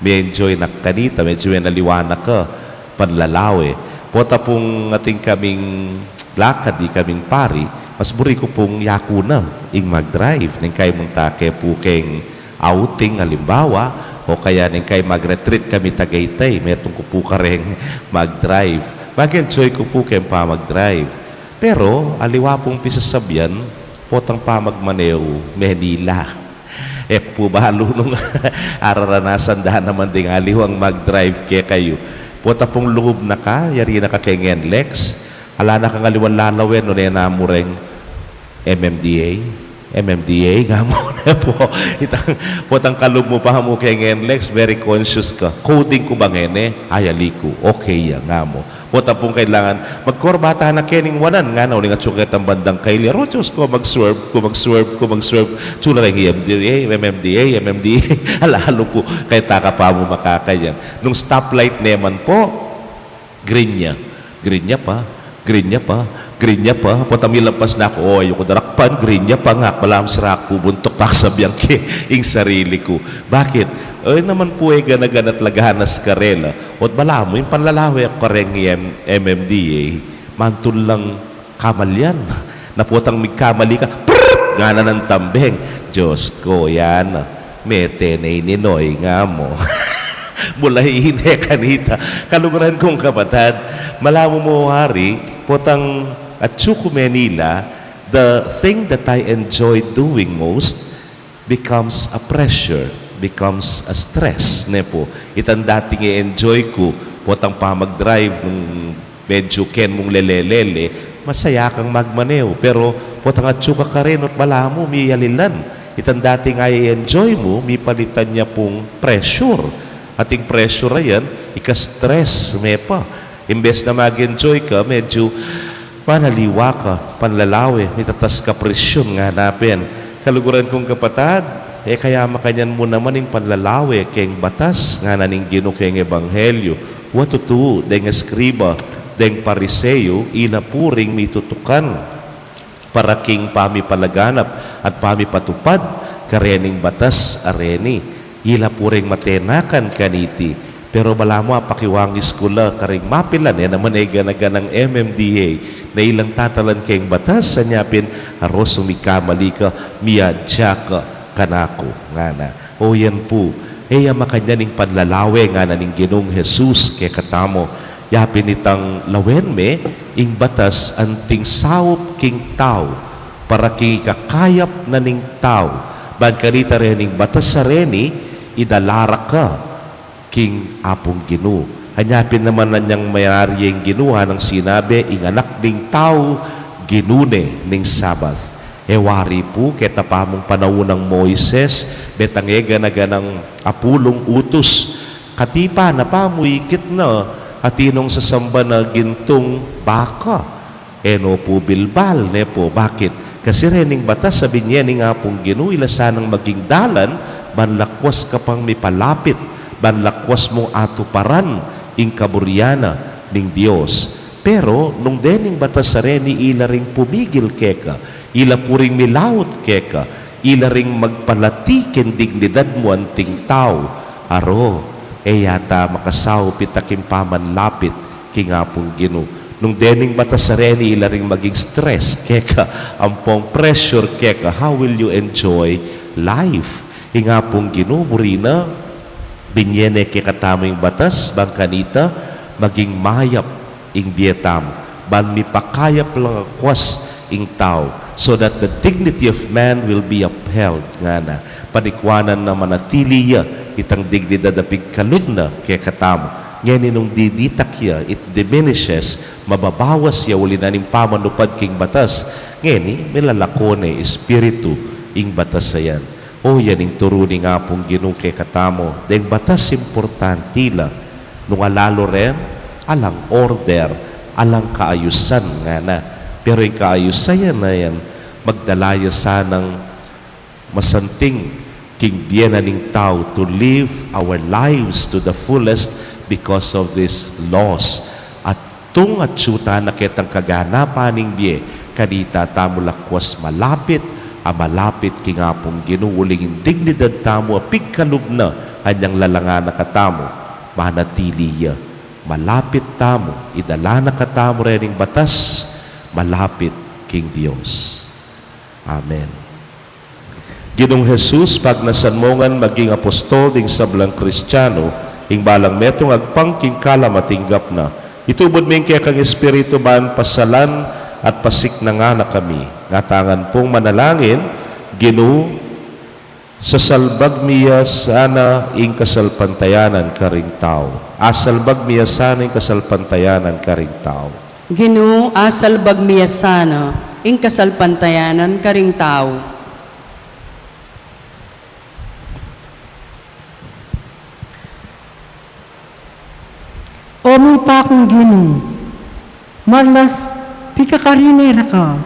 Me-enjoy na kanita, medyu menaliwa na ka panlalawe. Pota pung atin kaming lakad, ikaming pari, mas buri ku pung yaku na ing mag-drive. Neng kayi munta ke pu keng outing, alimbawa, o kaya neng kayi mag-retreat kami Tagaytay, metung ku pu kareng mag-drive. Mag-enjoy ku pu keng pamag-drive. Pero aliwa pung pisasabian, potang pamagmaneu Manila. E ku pu balu nung araranasan da naman ding aliwang mag-drive kekayu. Pota pung lungub na ka, yari na ka keng NLEX, ala na kang aliwang lalawen, nune na mu reng MMDA, MMDA, nga mu ne pu. Itang, potang kalub mu pa mu keng NLEX, very conscious ka. Coding ku ba ngeni? Ay, ali ku. Okay ya, nga mu. Pota pung kailangan magkorbata na kening wanan, ngana, uling atsu ketang bandang kaili, "Aru, Dios ku, mag-swerve ku, mag-swerve ku, mag-swerve." Tsula reng M M D A, M M D A, M M D A. Ala, alu pu, kaya taka pa mu makakanyan. Nung stoplight naman pu, green ya. Green ya pa, green ya pa, green ya pa. Pota milampas na ku, "O, ayuku darakpan, green ya pa nga." Balamu sira ku buntuk, pakisabian ke ing sarili ku. Bakit? E naman pu e gana-gana at laganas karela. O't balamu ing panlalawe ku kareng M-, M M D A, mantul lang kamalian. Na potang migkamali ka, prrrt! Ngana nang tambeng. Dios ku, yan. Mete ne i Ninoy, nga mu. Bula ine kanita. Kaluguran kung kapatad, balamu mu wari, potang atsu ku Manila, the thing that I enjoy doing most becomes a pressure, becomes a stress, ne pu. Itang dating e-enjoy ku, potang pamag-drive nung medyu ken mung lele-lele, masaya kang magmaneho. Pero potang atsu ka karin o't balamu miyalilan, itang dating e-enjoy mu, mipalitan ya pung pressure. At ing pressure a yan, ika-stress me pa. Imbes na mag-enjoy ka, medyu manaliwa ka, panlalawe, mitatas ka presyun, ngana pin. Kaluguran kung kapatad, e kaya makanyan mu naman ing panlalawe keng batas, ngana ning Ginu keng Ebanghelyu. Wa tutu, deng eskriba, deng Pariseo, ila pu ring mitutukan para king pamipalaganap at pamipatupad karening batas a reni. Ila pu ring matenakan kaniti. Pero balamu apakiwangis ku la karing mapilan, e naman e gana-ganang M M D A, na ilang tatalan keng batas, anya pin, "Aru, sumigkamali ka, miadya ka kanaku," ngana. O yan pu, e ya makanyan ing panlalawe, ngana ning Ginung Jesus kekatamu. Ya pin itang lawen me ing batas anting saup king tau, para king ikakayap na ning tau, ban kanita rening batas a reni, idala ra ka king Apung Ginu. Anya pin naman anyang mayari ing Ginu, anang sinabi, ing Anak ning Tau, Ginu ne ning Sabat. E wari pu, keta pa mung panaun nang Moises, betang e gana-ganang apulung utus. Katipa na pa mu ikit na, atin nong sasamba na gintung baka. E no pu bilbal, ne pu. Bakit? Kasi rening batas a binye ning Apung Ginu, ila sanang maging dalan, ban lakwas ka pang mipalapit, ban lakwas mung atuparan ing kaburian na ning Dios. Pero, nung dening batas a reni ila ring pumigil keka, ila pu ring milaut keka, ila ring magpalati king dignidad mu anting tau, aru, e yata makasaup ita king pamanlapit king Apung Ginu. Nung dening batas a reni ila ring maging stress keka, ampong pressure keka, how will you enjoy life? Ing Apung Ginu, buri na, binye ne kekatamu ing batas, ban kanita, maging mayap ing bie tamu, ban mipakayap lang akwas ing tau, so that the dignity of man will be upheld, ngana. Panikwanan na manatili ya itang dignidad a pigkalub na kekatamu. Ngeni nung diditak ya, it diminishes, mababawas ya uli na ning pamanupad king batas. Ngeni, milalako ne espiritu ing batas a yan. O, yan ing turu ning Apung Ginu kekatamu, deng batas importanti la, nung ala lo ren, alang order, alang kaayusan, ngana. Pero ing kaayusan a yan, magdala ya sanang masanting king bie na ning tau, to live our lives to the fullest because of these laws. At tung atyu ta na ketang kaganapan ning bie, kanita tamu lakwas malapit a malapit king Apung Ginu, uling ing dignidad tamu a pigkalub na anyang lalangan na katamu, manatili ya. Malapit tamu, idala na katamu rening batas, malapit king Dios. Amen. Ginung Jesus, pagnasan mu ngan maging apostol ding sablang Kristiano, ing balang metung agpang king kalam a tinggap na. Itubud mu ing kekang Espiritu ban pasalan at pasiknangan na kami. Ngatangan pung manalangin, Ginu, sasalbag mi ya sana ing kasalpantayanan karing tau. Asalbag mi ya sana ing kasalpantayanan karing tau. Ginu, asalbag mi ya sana ing kasalpantayanan karing tau. O Ibpa kung Ginu, Marlas, pikakarine ra ka.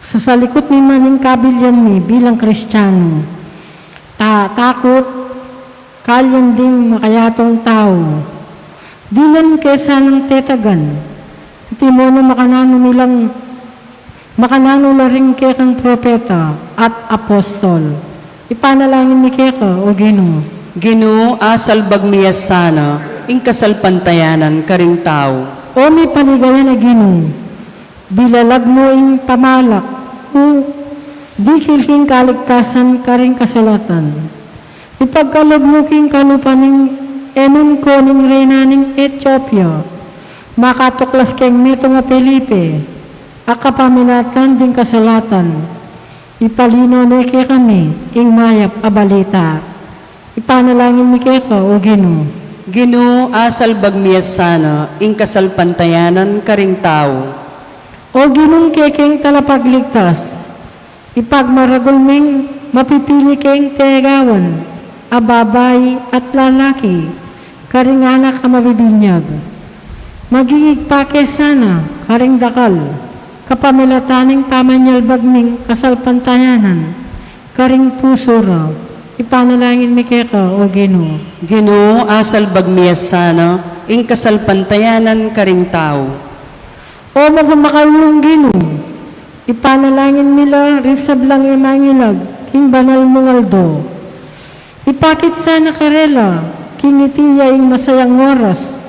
Sasalikut mi man ing kabilyan mi bilang Kristianu. Ta-, takut, kalyan ding makayatung tau. Dinan ke sanang tetagan. Iti mu na makananu mi lang, makananu la ring kekang propeta at apostol. Ipanalangin mi keka, O Ginu. Ginu, asalbag mi ya sana ing kasalpantayanan karing tau. O mipaligayan a Ginu, bilalag mu ing pamalak mu dikil king kaligtasan karing kasulatan. Ipagkalub mu king kalupa ning Eunuko ning reyna ning Etiopia, makatuklas keng metung a Felipe, a kapamilatan ding kasulatan, ipalino ne kekami ing mayap a balita. Ipanalangin mi keka, O Ginu. Ginu, asalbag mi ya sana ing kasalpantayanan karing tau. O Ginung kekeng talapagligtas, ipagmaragul ming mapipili keng tegawan a babai at lalaki karing anak a mabibinyag. Maging igpa ke sana karing dakal, kapamilatan ning pamanyalbag ming kasalpantayanan karing pusu ra. Ipanalangin mi keka, O Ginu. Ginu, asalbag mi ya sana ing kasalpantayanan karing tau. O mapamakayung Ginu, ipanalangin mi la ring sablang imangilag king banal mung aldo. Ipakit sana karela king iti ya ing masayang oras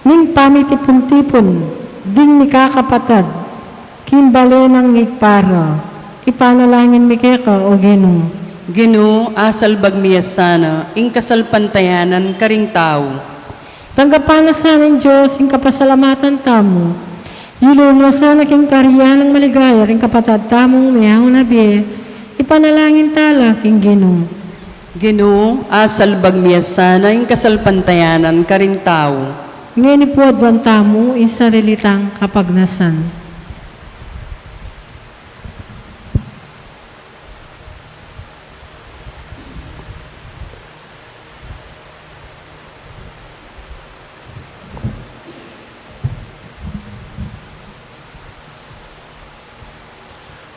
ning pamitipun-tipun ding mikakapatad king bale nang Igpa ra. Ipanalangin mi keka, O Ginu. Ginu, asalbag mi ya sana ing kasalpantayanan karing tau. Tanggapan na sana ning Dios ing kapasalamatan tamu. Yulun na sana king karian nang maligaya ring kapatad tamung meaun a bie. Ipanalangin tala king Ginu. Ginu, asalbag mi ya sana ing kasalpantayanan karing tau. Ngeni pu aduan tamu ing sarili tang kapagnasan.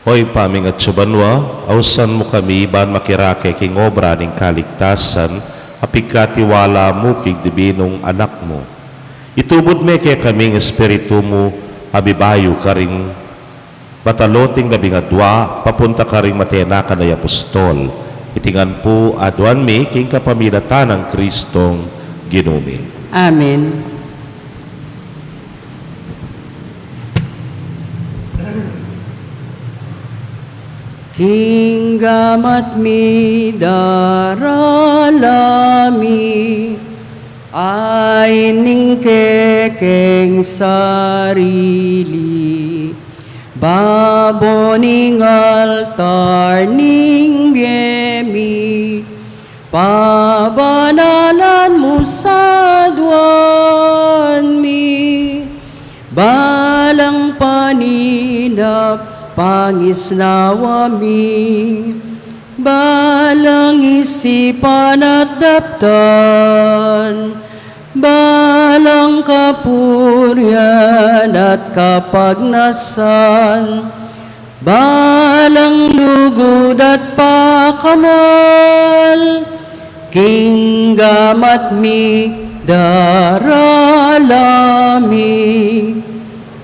O Ibpa ming atsu banua, ausan mu kami ban makirake king obra ning kaligtasan a pigkatiwala mu king Dibinung Anak mu. Itubud me kekami ing Espiritu mu a mibayu karing bataloting labing adua, papunta karing matenakan a apostol. Iti ngan pu aduan mi king kapamilatan nang Kristong Ginu mi. Amen. King gamat mi, darala mi, ain ning kekeng sarili, babo ning altar ning bie mi, pabanalan mu sa aduan mi, balang paninap pangisnawa mi, balang isipan at daptan, balang kapurian at kapagnasan, balang lugud at pakamal, king gamat mi, darala mi,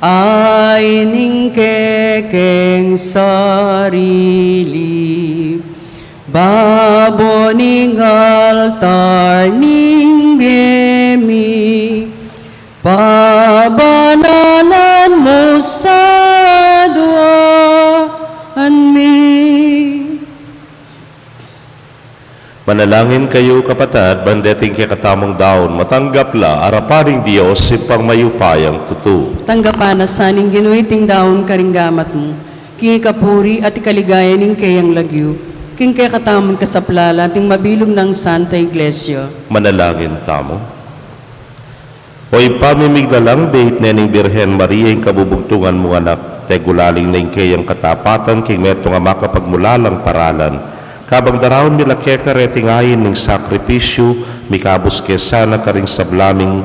ain ning kekeng sarili, babo ning altar ning bie mi, pabanalan mu sa aduan mi. Manalangin kayu, kapatad, ban deting kekatamung daun, matanggap la arapan ning Dios, Ibpang mayupayang tutu. Tanggapan na sa ning Ginu iting daun karing gamat mu, king ikapuri at ikaligaya ning keyang lagyu, king kekatamung kasaplalan at ning mabilug nang Santa Iglesia. Manalangin tamu. O Ibpa ming miglalang, beit ne ning Birhen Maria ing kabubugtungan mung anak, tegulaling na ing keyang katapatan king metung a makapagmulalang paralan. Kabang daraun mi la keka reting ain ning sakripisyu, mikabus ke sana karing sabla ming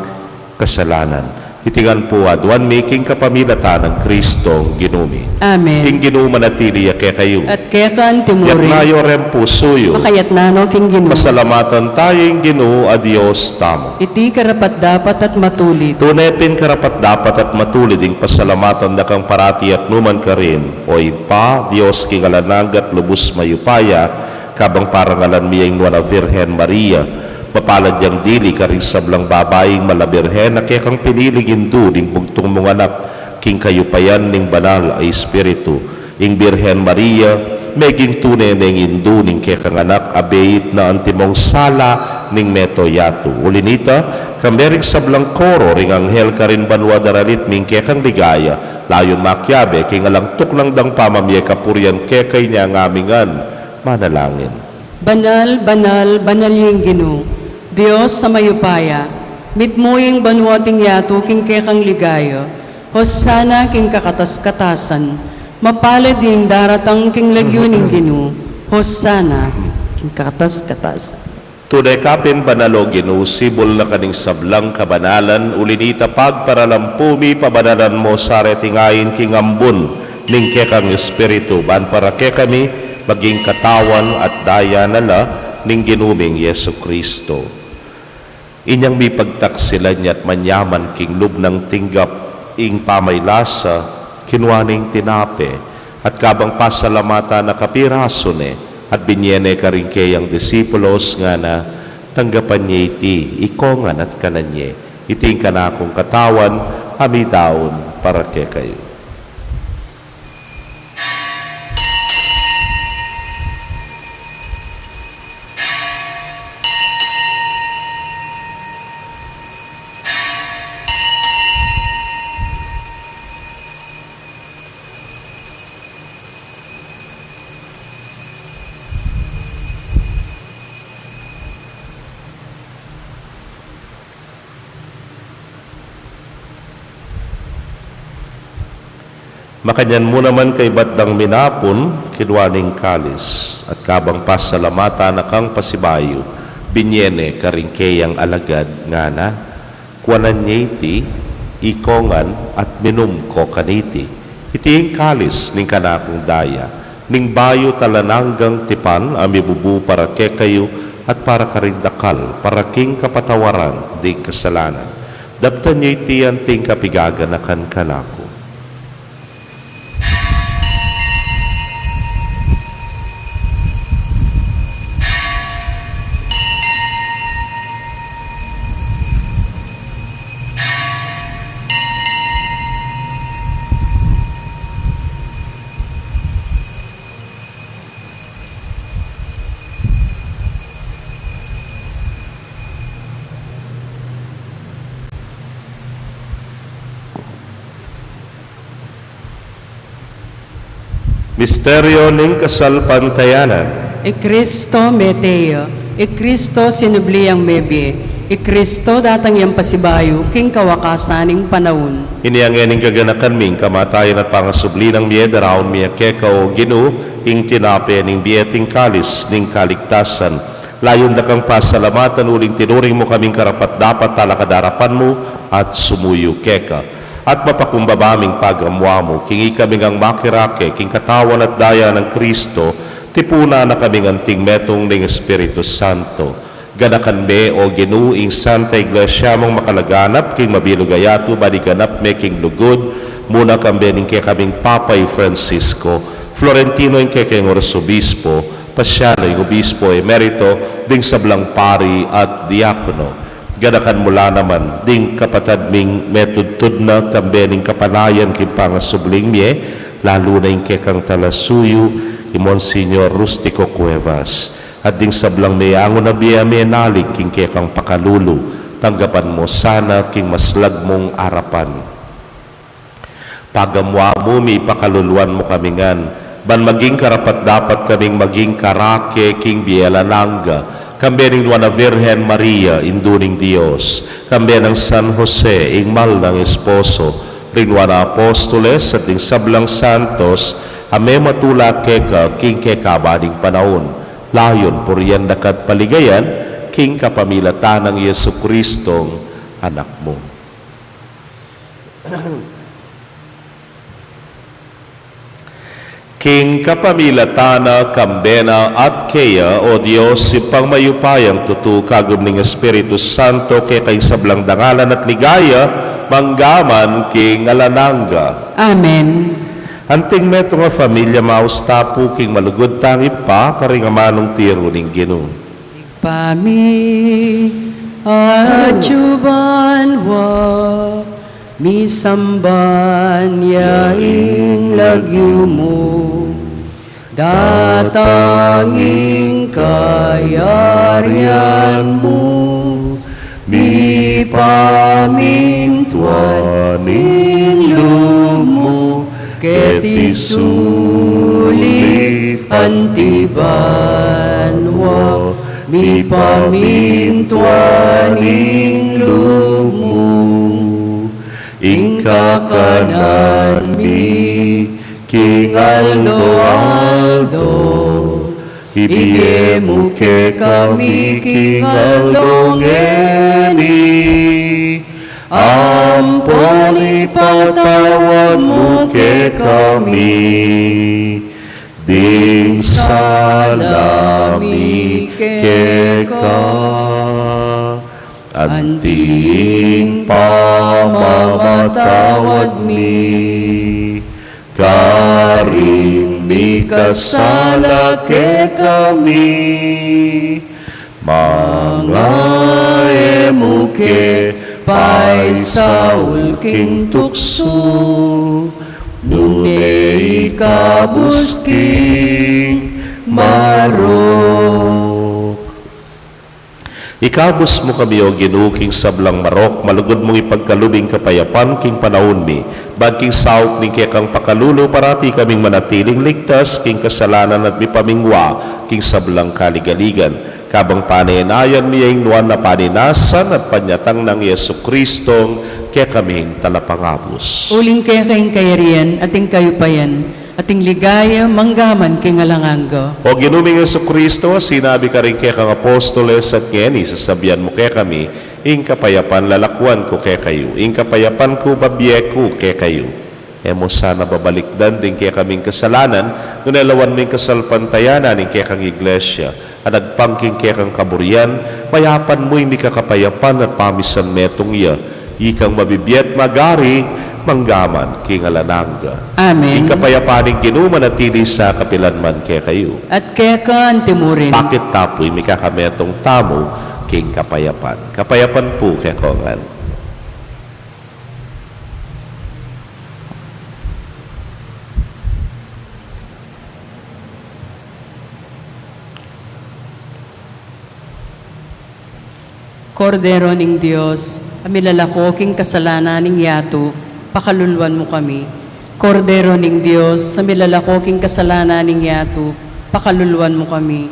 kasalanan. Iti ngan pu aduan mi king kapamilatan nang Kristong Ginu mi. Amen. Ing Ginu manatili ya kekayu. At keka naman murin. Itas yu ring pusu yu. Makatas na no king Ginu. Pasalamatan taya ing Ginu a Dios tamu. Iti karapat-dapat at matulid. Tune pin karapat-dapat at matulid ing pasalamatan da kang parati at nukarin man, O Ibpa, Dios king alang angga at lubus mayupaya, kabang parangalan mi ya ing Nuan a Virgen Maria, mapalad yang dili karing sablang babaing mala Birhen a kekang piniling indu ning bugtung mung Anak, king kayupayan ning Banal a Espiritu. Ing Birhen Maria, meging tune neng indu ning kekang Anak a beit na antimong sala ning meto yatu. Uli na nita, kambe ring sablang koro ring anghel karin banua daralit mi ing kekang ligaya, layun makiabe king alang tuknang dang pamamie kapurian keka inya ngan. Manalangin. Banal, banal, banal ya ing Ginu, Dios a mayupaya, mitmu ing banua at ing yatu king kekang ligaya. Hosanna king kakatas-katasan. Mapalad ya ing daratang king lagyu ning Ginu. Hosanna king kakatas-katasan. Tune ka pin banal, O Ginu, sibul na ka ning sablang kabanalan, uli na nita pagparalampu mi, pabanalan mu sa reting ain king ambun ning kekang Espiritu, ban para kekami maging katawan at daya na la ning Ginu ming Jesucristo. Inyang mipagtaksilan ya at manyaman king lub nang tinggap ing pamaylasa, kinua ne ing tinape, at kabang pasalamatan na kapirasu ne, at binye ne karing keyang disipulos, ngana, Tanggapan ye iti ikongan at kanan ye, iti ing kanakung katawan a midaun para kekayu. Makanyan mu naman kaybat dang minapun, kinua ne ing kalis, at kabang pasalamatan na kang pasibayu, binye ne karing keyang alagad, ngana, Kuanan ye iti, ikongan at minum ko kaniti. Iti ing kalis ning kanakung daya, ning bayu at alang anggang tipan a mibubu para kekayu at para karing dakal, para king kapatawaran ding kasalanan. Daptan ye iti anting kapigaganakan kanaku. Misteryo ning kasalpantayanan. I Kristo mete ya, i Kristo sinubli yang mebie, i Kristo datang yang pasibayu king kawakasan ning panaun. Inyang e ning kaganakan mi ing kamatayan at pangasubli nang mie, daraun mi keka, O Ginu, ing tinape ning bie at ing kalis ning kaligtasan. Layun da kang pasalamatan uling tinuring mu kaming karapat-dapat talakad king arapan mu at sumuyu keka. At mapakumbaba ming pagamu-amu, king ikami ngang makirake king katawan at daya nang Kristo, tipunan na kaming anting metung ning Espiritu Santo. Ganakan me, O Ginu, ing Santa Iglesia mung makalaganap king mabilug a yatu, ban iganap me king lugud, muna kambe ning kekaming Papa i Francisco, Florentino ing kekeng Arsobispo, Paciano ing Obispo Emerito, ding sablang pari at diakono. Ganakan mu la naman ding kapatad ming metudtud na kambe ning kapanayan king pangasubling mie, lalu na ing kekang talasuyu, i Monsignor Rustico Cuevas, at ding sablang meangu na bie a menalig king kekang pakalulu, tanggapan mu sana king maslag mung arapan. Pagamu-amu mi, pakaluluan mu kami ngan, ban maging karapat-dapat kaming maging karake king bie alang angga, kambe ning Nuan a Virgen Maria, Indu ning Dios, kambe nang San Jose, ing mal nang esposo, ring Nuan a Apostoles, at ding sablang santos, a mematula keka king kekaba ning panaun, layun purian da ka at paligayan, king kapamilatan nang Jesucristong Anak mu. King kapamilatan na, kambe na, at keya, O Dios, Ibpang mayupayang tutu, kagum ning Espiritu Santo, keka ing sablang dangalan at ligaya, mangga man king alang angga. Amen. Anting metung a familia, maus ta pu king malugud tang Ibpa, karing amanung tiru ning Ginu. Ibpa mi, atsu ka banua, misamban ya ing lagyu mu, datang ing kayarian mu, mipamintuan ing lub mu, keti sulip anti banua, mipamintuan ing lub mu. Ing kakanan mi king aldo-aldo, ibie mu kekami king aldo ngeni, ampon ipatawad mu kekami ding sala mi keka, anti ing pamamatawad mi karing mikasala kekami, manga e mu ke paisaul king tuksu, nune ikabus king marok. Ikabus mu kami, O Ginu, king sablang marok, malugud mung ipagkalub ing kapayapan king panaun mi, ban king saup ning kekang pakalulu, parati kaming manatiling ligtas king kasalanan at mipamingwa king sablang kaligaligan. Kabang panaynayan mi ya ing nuan a paninasan at panyatang nang Jesucristong kekaming Talapangabus. Uling keka ing kayarian at ing kayupayan at ing ligaya mangga man king alang angga. O Ginu ming Jesucristo, sinabi karing kekang apostoles at ngeni sasabian mu kekami, ing kapayapan lalakuan ku kekayu, ing kapayapan ku babie ku kekayu. E mu sana babalikdan ding kekaming kasalanan, nune lawan mu ing kasalpantayanan ning kekang Iglesia, a nagpang king kekang kaburian, mayapan mu ing mikakapayapan at pamisan metung ya, ikang mabibie at magari, mangga man king alang angga. Amen. Ing kapayapan ning Ginu manatili sa kapilan man kekayu. At keka anti murin. Pakit ta pu ing mikakametung tamu king kapayapan. Kapayapan pu kekongan. Kordero ning Dios, a milalako king kasalanan ning yatu, pakaluluan mu kami. Kordero ning Dios, a milalako king kasalanan ning yatu, pakaluluan mu kami.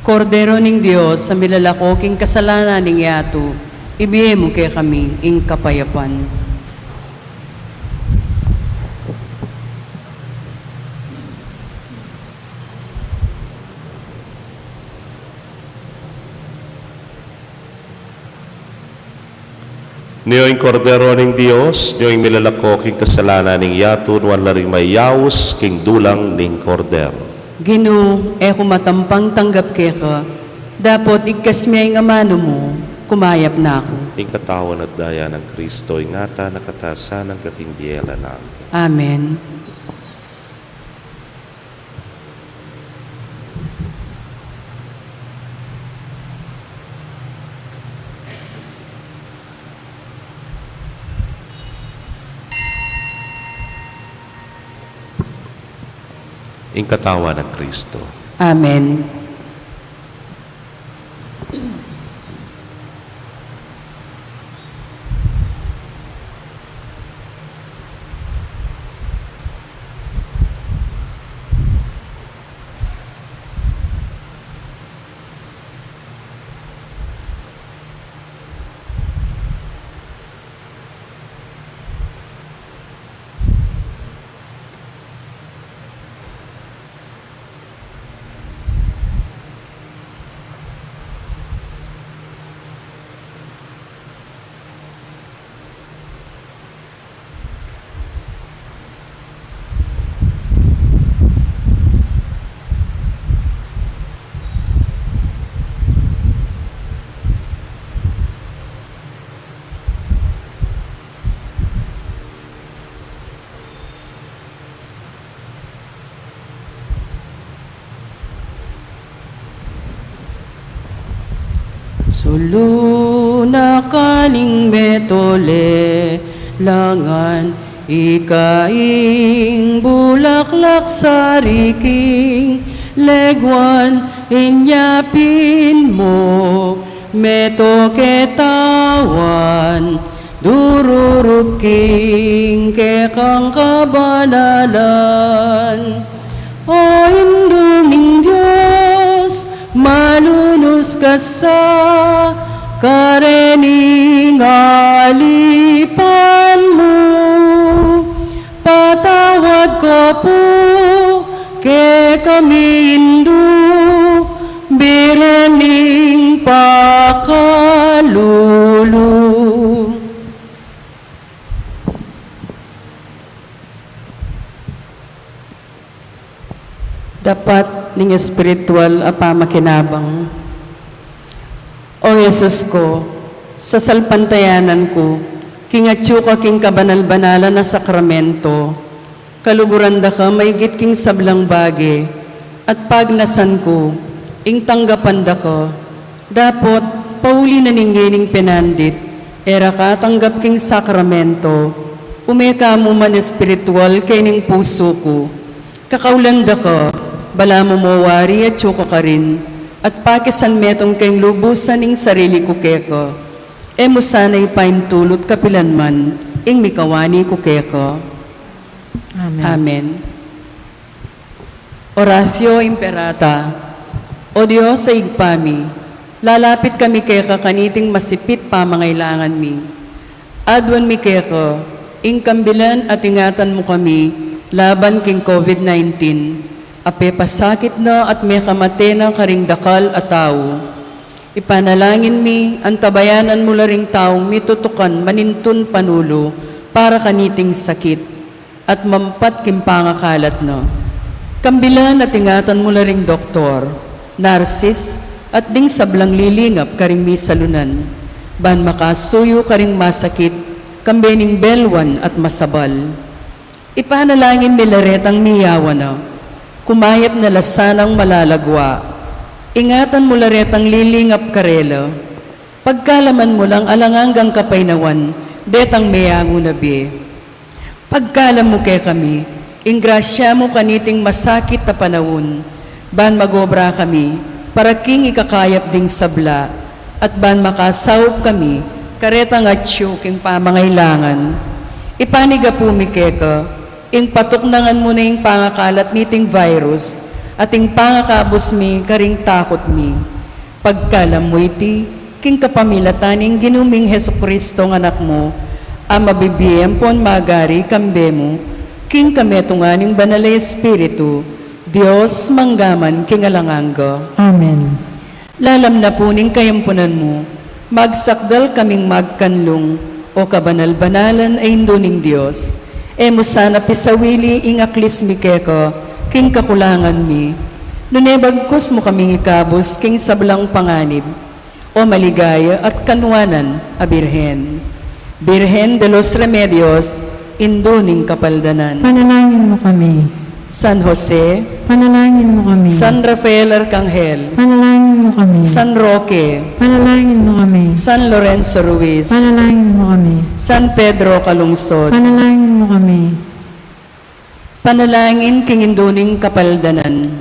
Kordero ning Dios, a milalako king kasalanan ning yatu, ibie mu kekami ing kapayapan. Nyo ing Kordero ning Dios, nyo ing milalako king kasalanan ning yatu, nuan la ring mayaus king dulang ning Kordero. Ginu, e ku matampang tanggap keka, dapot igkas me ing amanu mu, kumayap na ku. Ing katawan at daya nang Kristo, ingatan na ka sana king bie alang angga. Amen. Ing katawan nang Kristo. Amen. Sulu na ka ning metung lelangan, ika ing bulaklak sari king leguan, inya pin mu metung ketawan, dururup king kekang kabanalan. O Indu ning Dios, malunus ka sa karening alipan mu. Patawad ko pu kekami, Indu, Birhen ning pakalulu. Dapat ning espiritual a pamakinabang. O Jesus ku, sasalpantayanan ku king atyu ka king kabanal-banalan a sakramento. Kaluguran da ka maigit king sablang bage, at pagnasan ku ing tanggapan da ka. Dapot pauli na ning yening penandit, e ra ka tanggap king sakramento, ume ka mu man espiritual kening pusu ku. Kakaulan da ka, balamu mo wari atyu ka karin, at pakisan metung keng lubusan ing sarili ku keka. E mu sana ipaintulut kapilan man ing mikawani ku keka. Amen. Amen. Oratio Imperata. O Dios a Ibpa mi, lalapit kami keka kaniting masipit pamangailangan mi. Aduan mi keka ing kambilan at ingatan mu kami laban king COVID nineteen, a pepasakit na at mekamate na karing dakal a tau. Ipanalangin mi, antabayanan mu la ring taung mitutukan manintun panulu para kaniting sakit at mampat king pangakalat na. Kambilan at ingatan mu la ring doktor, narsis, at ding sablang lilingap karing misalunan, ban makasuyu karing masakit, kambe ning belwan at masabal. Ipanalangin mi la retang miyawan na, kumayap na la sanang malalagwa. Ingatan mu la retang lilingap karela. Pagkalaman mu lang alang anggang kapaynawan detang meyangu na bie. Pagkalam mu kekami ing grasya mu kaniting masakit a panaun, ban mag-obra kami para king ikakayap ding sabla, at ban makasaup kami karetang atyu king pamangailangan. Ipanigapu mi keka ing patuknangan mu na ing pangakalat niting virus, at ing pangakabus mi karing takut mi. Pagkalam mu iti king kapamilatan ning Ginu ming Jesucristo a Anak mu, a mabibie ampon magari kambe mu, king kametungan ning Banal a Espiritu, Dios mangga man king alang angga. Amen. Lalam na pu ning kayampunan mu, magsakdal kaming magkanlung, o kabanal-banalan a Indu ning Dios. E mu sana pisawili ing aklis mi keka king kakulangan mi, nune bagkus mu kaming ikabus king sablang panganib, o maligaya at kanwanan a Birhen. Birhen de los Remedios, Indu ning Kapaldanan. Panalangin mu kami. San Jose. Panalangin mu kami. San Rafael Arcangel. Panalangin mu kami. San Roque. Panalangin mu kami. San Lorenzo Ruiz. Panalangin mu kami. San Pedro Calungsod. Panalangin mu kami. Panalangin king Indu ning Kapaldanan.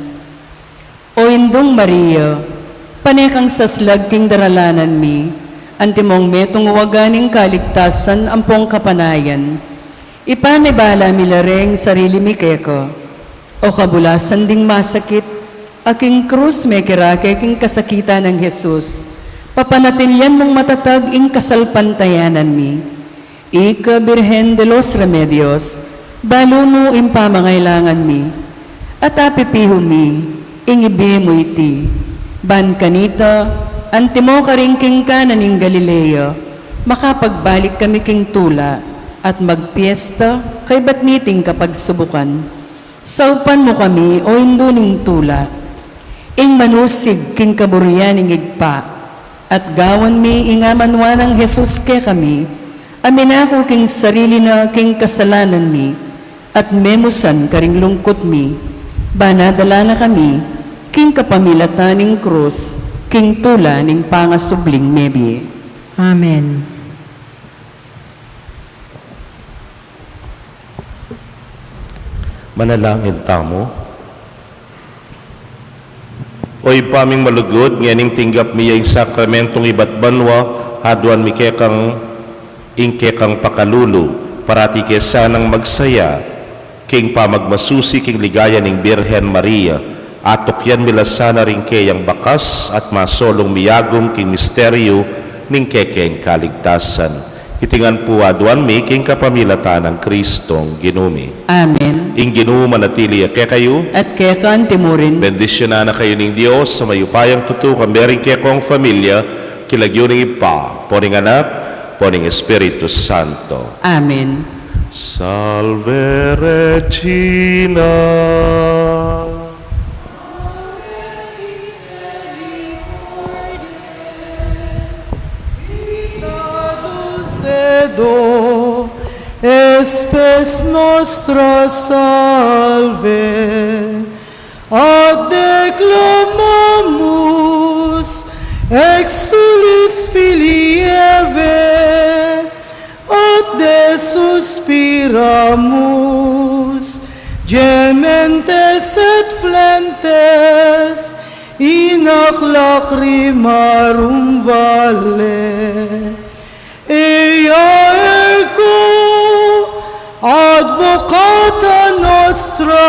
O Indung Maria, pane kang saslag king daralanan mi, antimong metung waga ning kaligtasan ampong kapanayan. Ipanibala mi la reng sarili mi keka, o kabulasan ding masakit, a king krus mekirake king kasakitan nang Jesus, papanatilian mung matatag ing kasalpantayanan mi. Ika Birhen de los Remedios, balu mu ing pamangailangan mi, at apipihu mi ing ibie mu iti, ban kanita, antimo karing king Cana ning Galilea, makapagbalik kami king tula, at magpiesta kaybat niting kapagsubukan. Saupan mu kami, o Indu ning tula, ing manusig king kaburian ning Ibpa, at gawan mi ing amanwa nang Jesus kekami, a minaku king sarili na king kasalanan mi, at memusan karing lungkut mi, ban adala na kami king kapamilatan ning krus, King tula ning pangasubling mebie. Amen. Manalangin tamu. O Ibpa ming malugud, ngening tinggap mi ya ing sakramentong ibat banua, aduan mi kekang ing kekang pakalulu, parati ke sanang magsaya king pamagmasusi king ligaya ning Birhen Maria, atukyan mi la sana ring keyang bakas at masolung miyagum king misteryu ning kekeng kaligtasan. Iti ngan pu aduan mi king kapamilatan nang Kristong Ginu mi. Amen. Ing Ginu manatili ya kekayu. At keka mu rin. Bendisyunan na kayu ning Dios a mayupayang tutu, kambe ring kekong familia, king lagyu ning Ibpa, ampo ning Anak, ampo ning Espiritu Santo. Amen. Salve Regina. Dulcedo, spes nostra salve, ad declamamus exsulis Filii Eve, ad te suspiramus, gementes et flentes in ac lacrimarum valle. Ea ergo advocata nostra,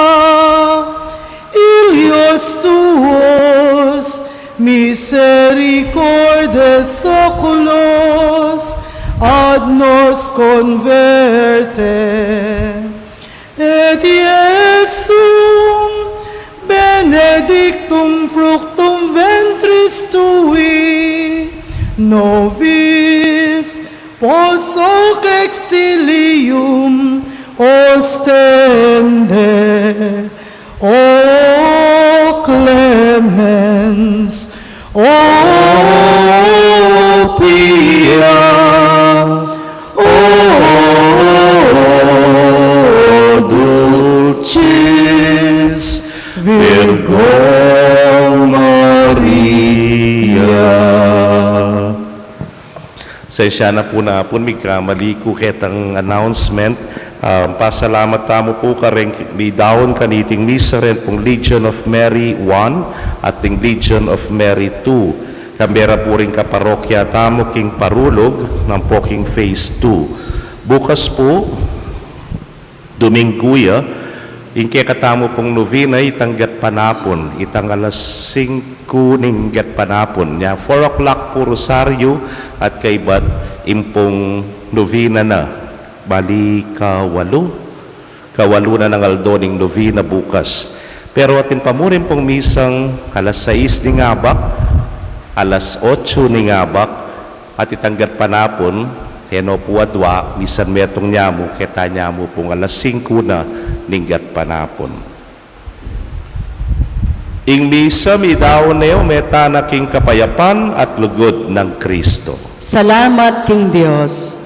illos tuos misericordes oculos ad nos converte. Et Iesum benedictum fructum ventris tui, nobis post hoc exilium ostende. O clemens, o pia, o dulcis Virgo Maria. Pasensya na pu, napun, migkamali ku ketang announcement. Ah, pasalamat tamu pu kareng midaun kaniting misa, ren pung Legion of Mary one at ding Legion of Mary two. Kambe ra pu ring kaparokya tamu king parulug, ngan pu king phase two. Bukas pu, Dominggu ya, ing kekatamu pung novena itang gatpanapun, itang alas singku ning gatpanapun. Nya, four o'clock pu rosaryu at kaybat ing pung novena na. Bali, kawalu, kawalu na nang aldo ning novena bukas. Pero atin pa mu rin pung misang alas sais ning abak, alas otsu ning abak, at itang gatpanapun, e no pu adwa, misan metung nya mu, keta nya mu pung alas singku na ning gatpanapun. Ing misa midaun ne, o meta na king kapayapan at lugud nang Kristo. Salamat king Dios.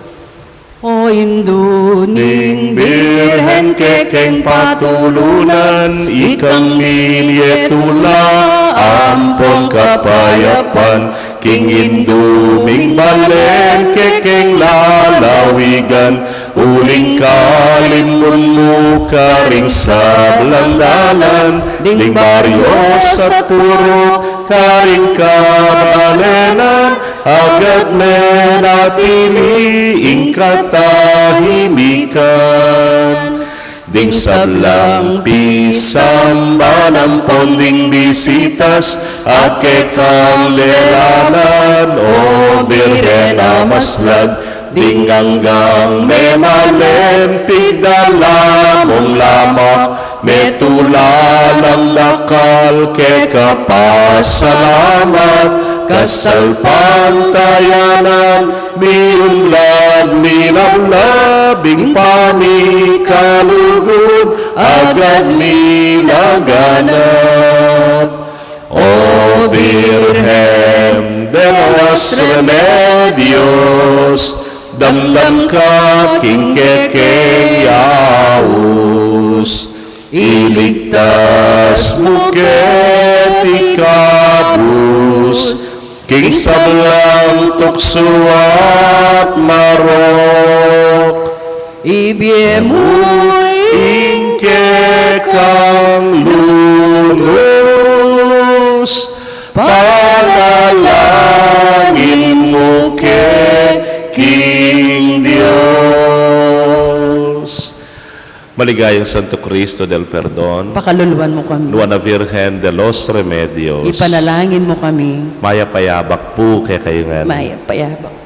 O Indu ning Birhen kekeng patulunan, ikang minye tula ampon kapayapan, king indu ming balen kekeng lalawigan, uling kalimbun mu karing sablang dalan, ding baryo at purok karing kabalenan, agad me natili ing katahimikan. Ding sablang pisamban ampon ding bisitas a kekang delanan, o Birhen a maslad, ding anggang memalen pigdala mung lamak, metula lang dakal keka pasalamat, kasalpantayanan, miunlad, minablab ing pamikalugud, agad minaganap. O Virgen de los Remedios, damdam ka king kekeng yaus, iligtas mu keti kabus king sablang tuksu at marok. Ibie mu ing kekang lunus, panalangin mu ke king Dios. Maligayang Santo Cristo del Perdon, pakaluluan mu kami. Nuan a Virgen de los Remedios, ipanalangin mu kami. Mayap a yabak pu kekayu ngan. Mayap a yabak.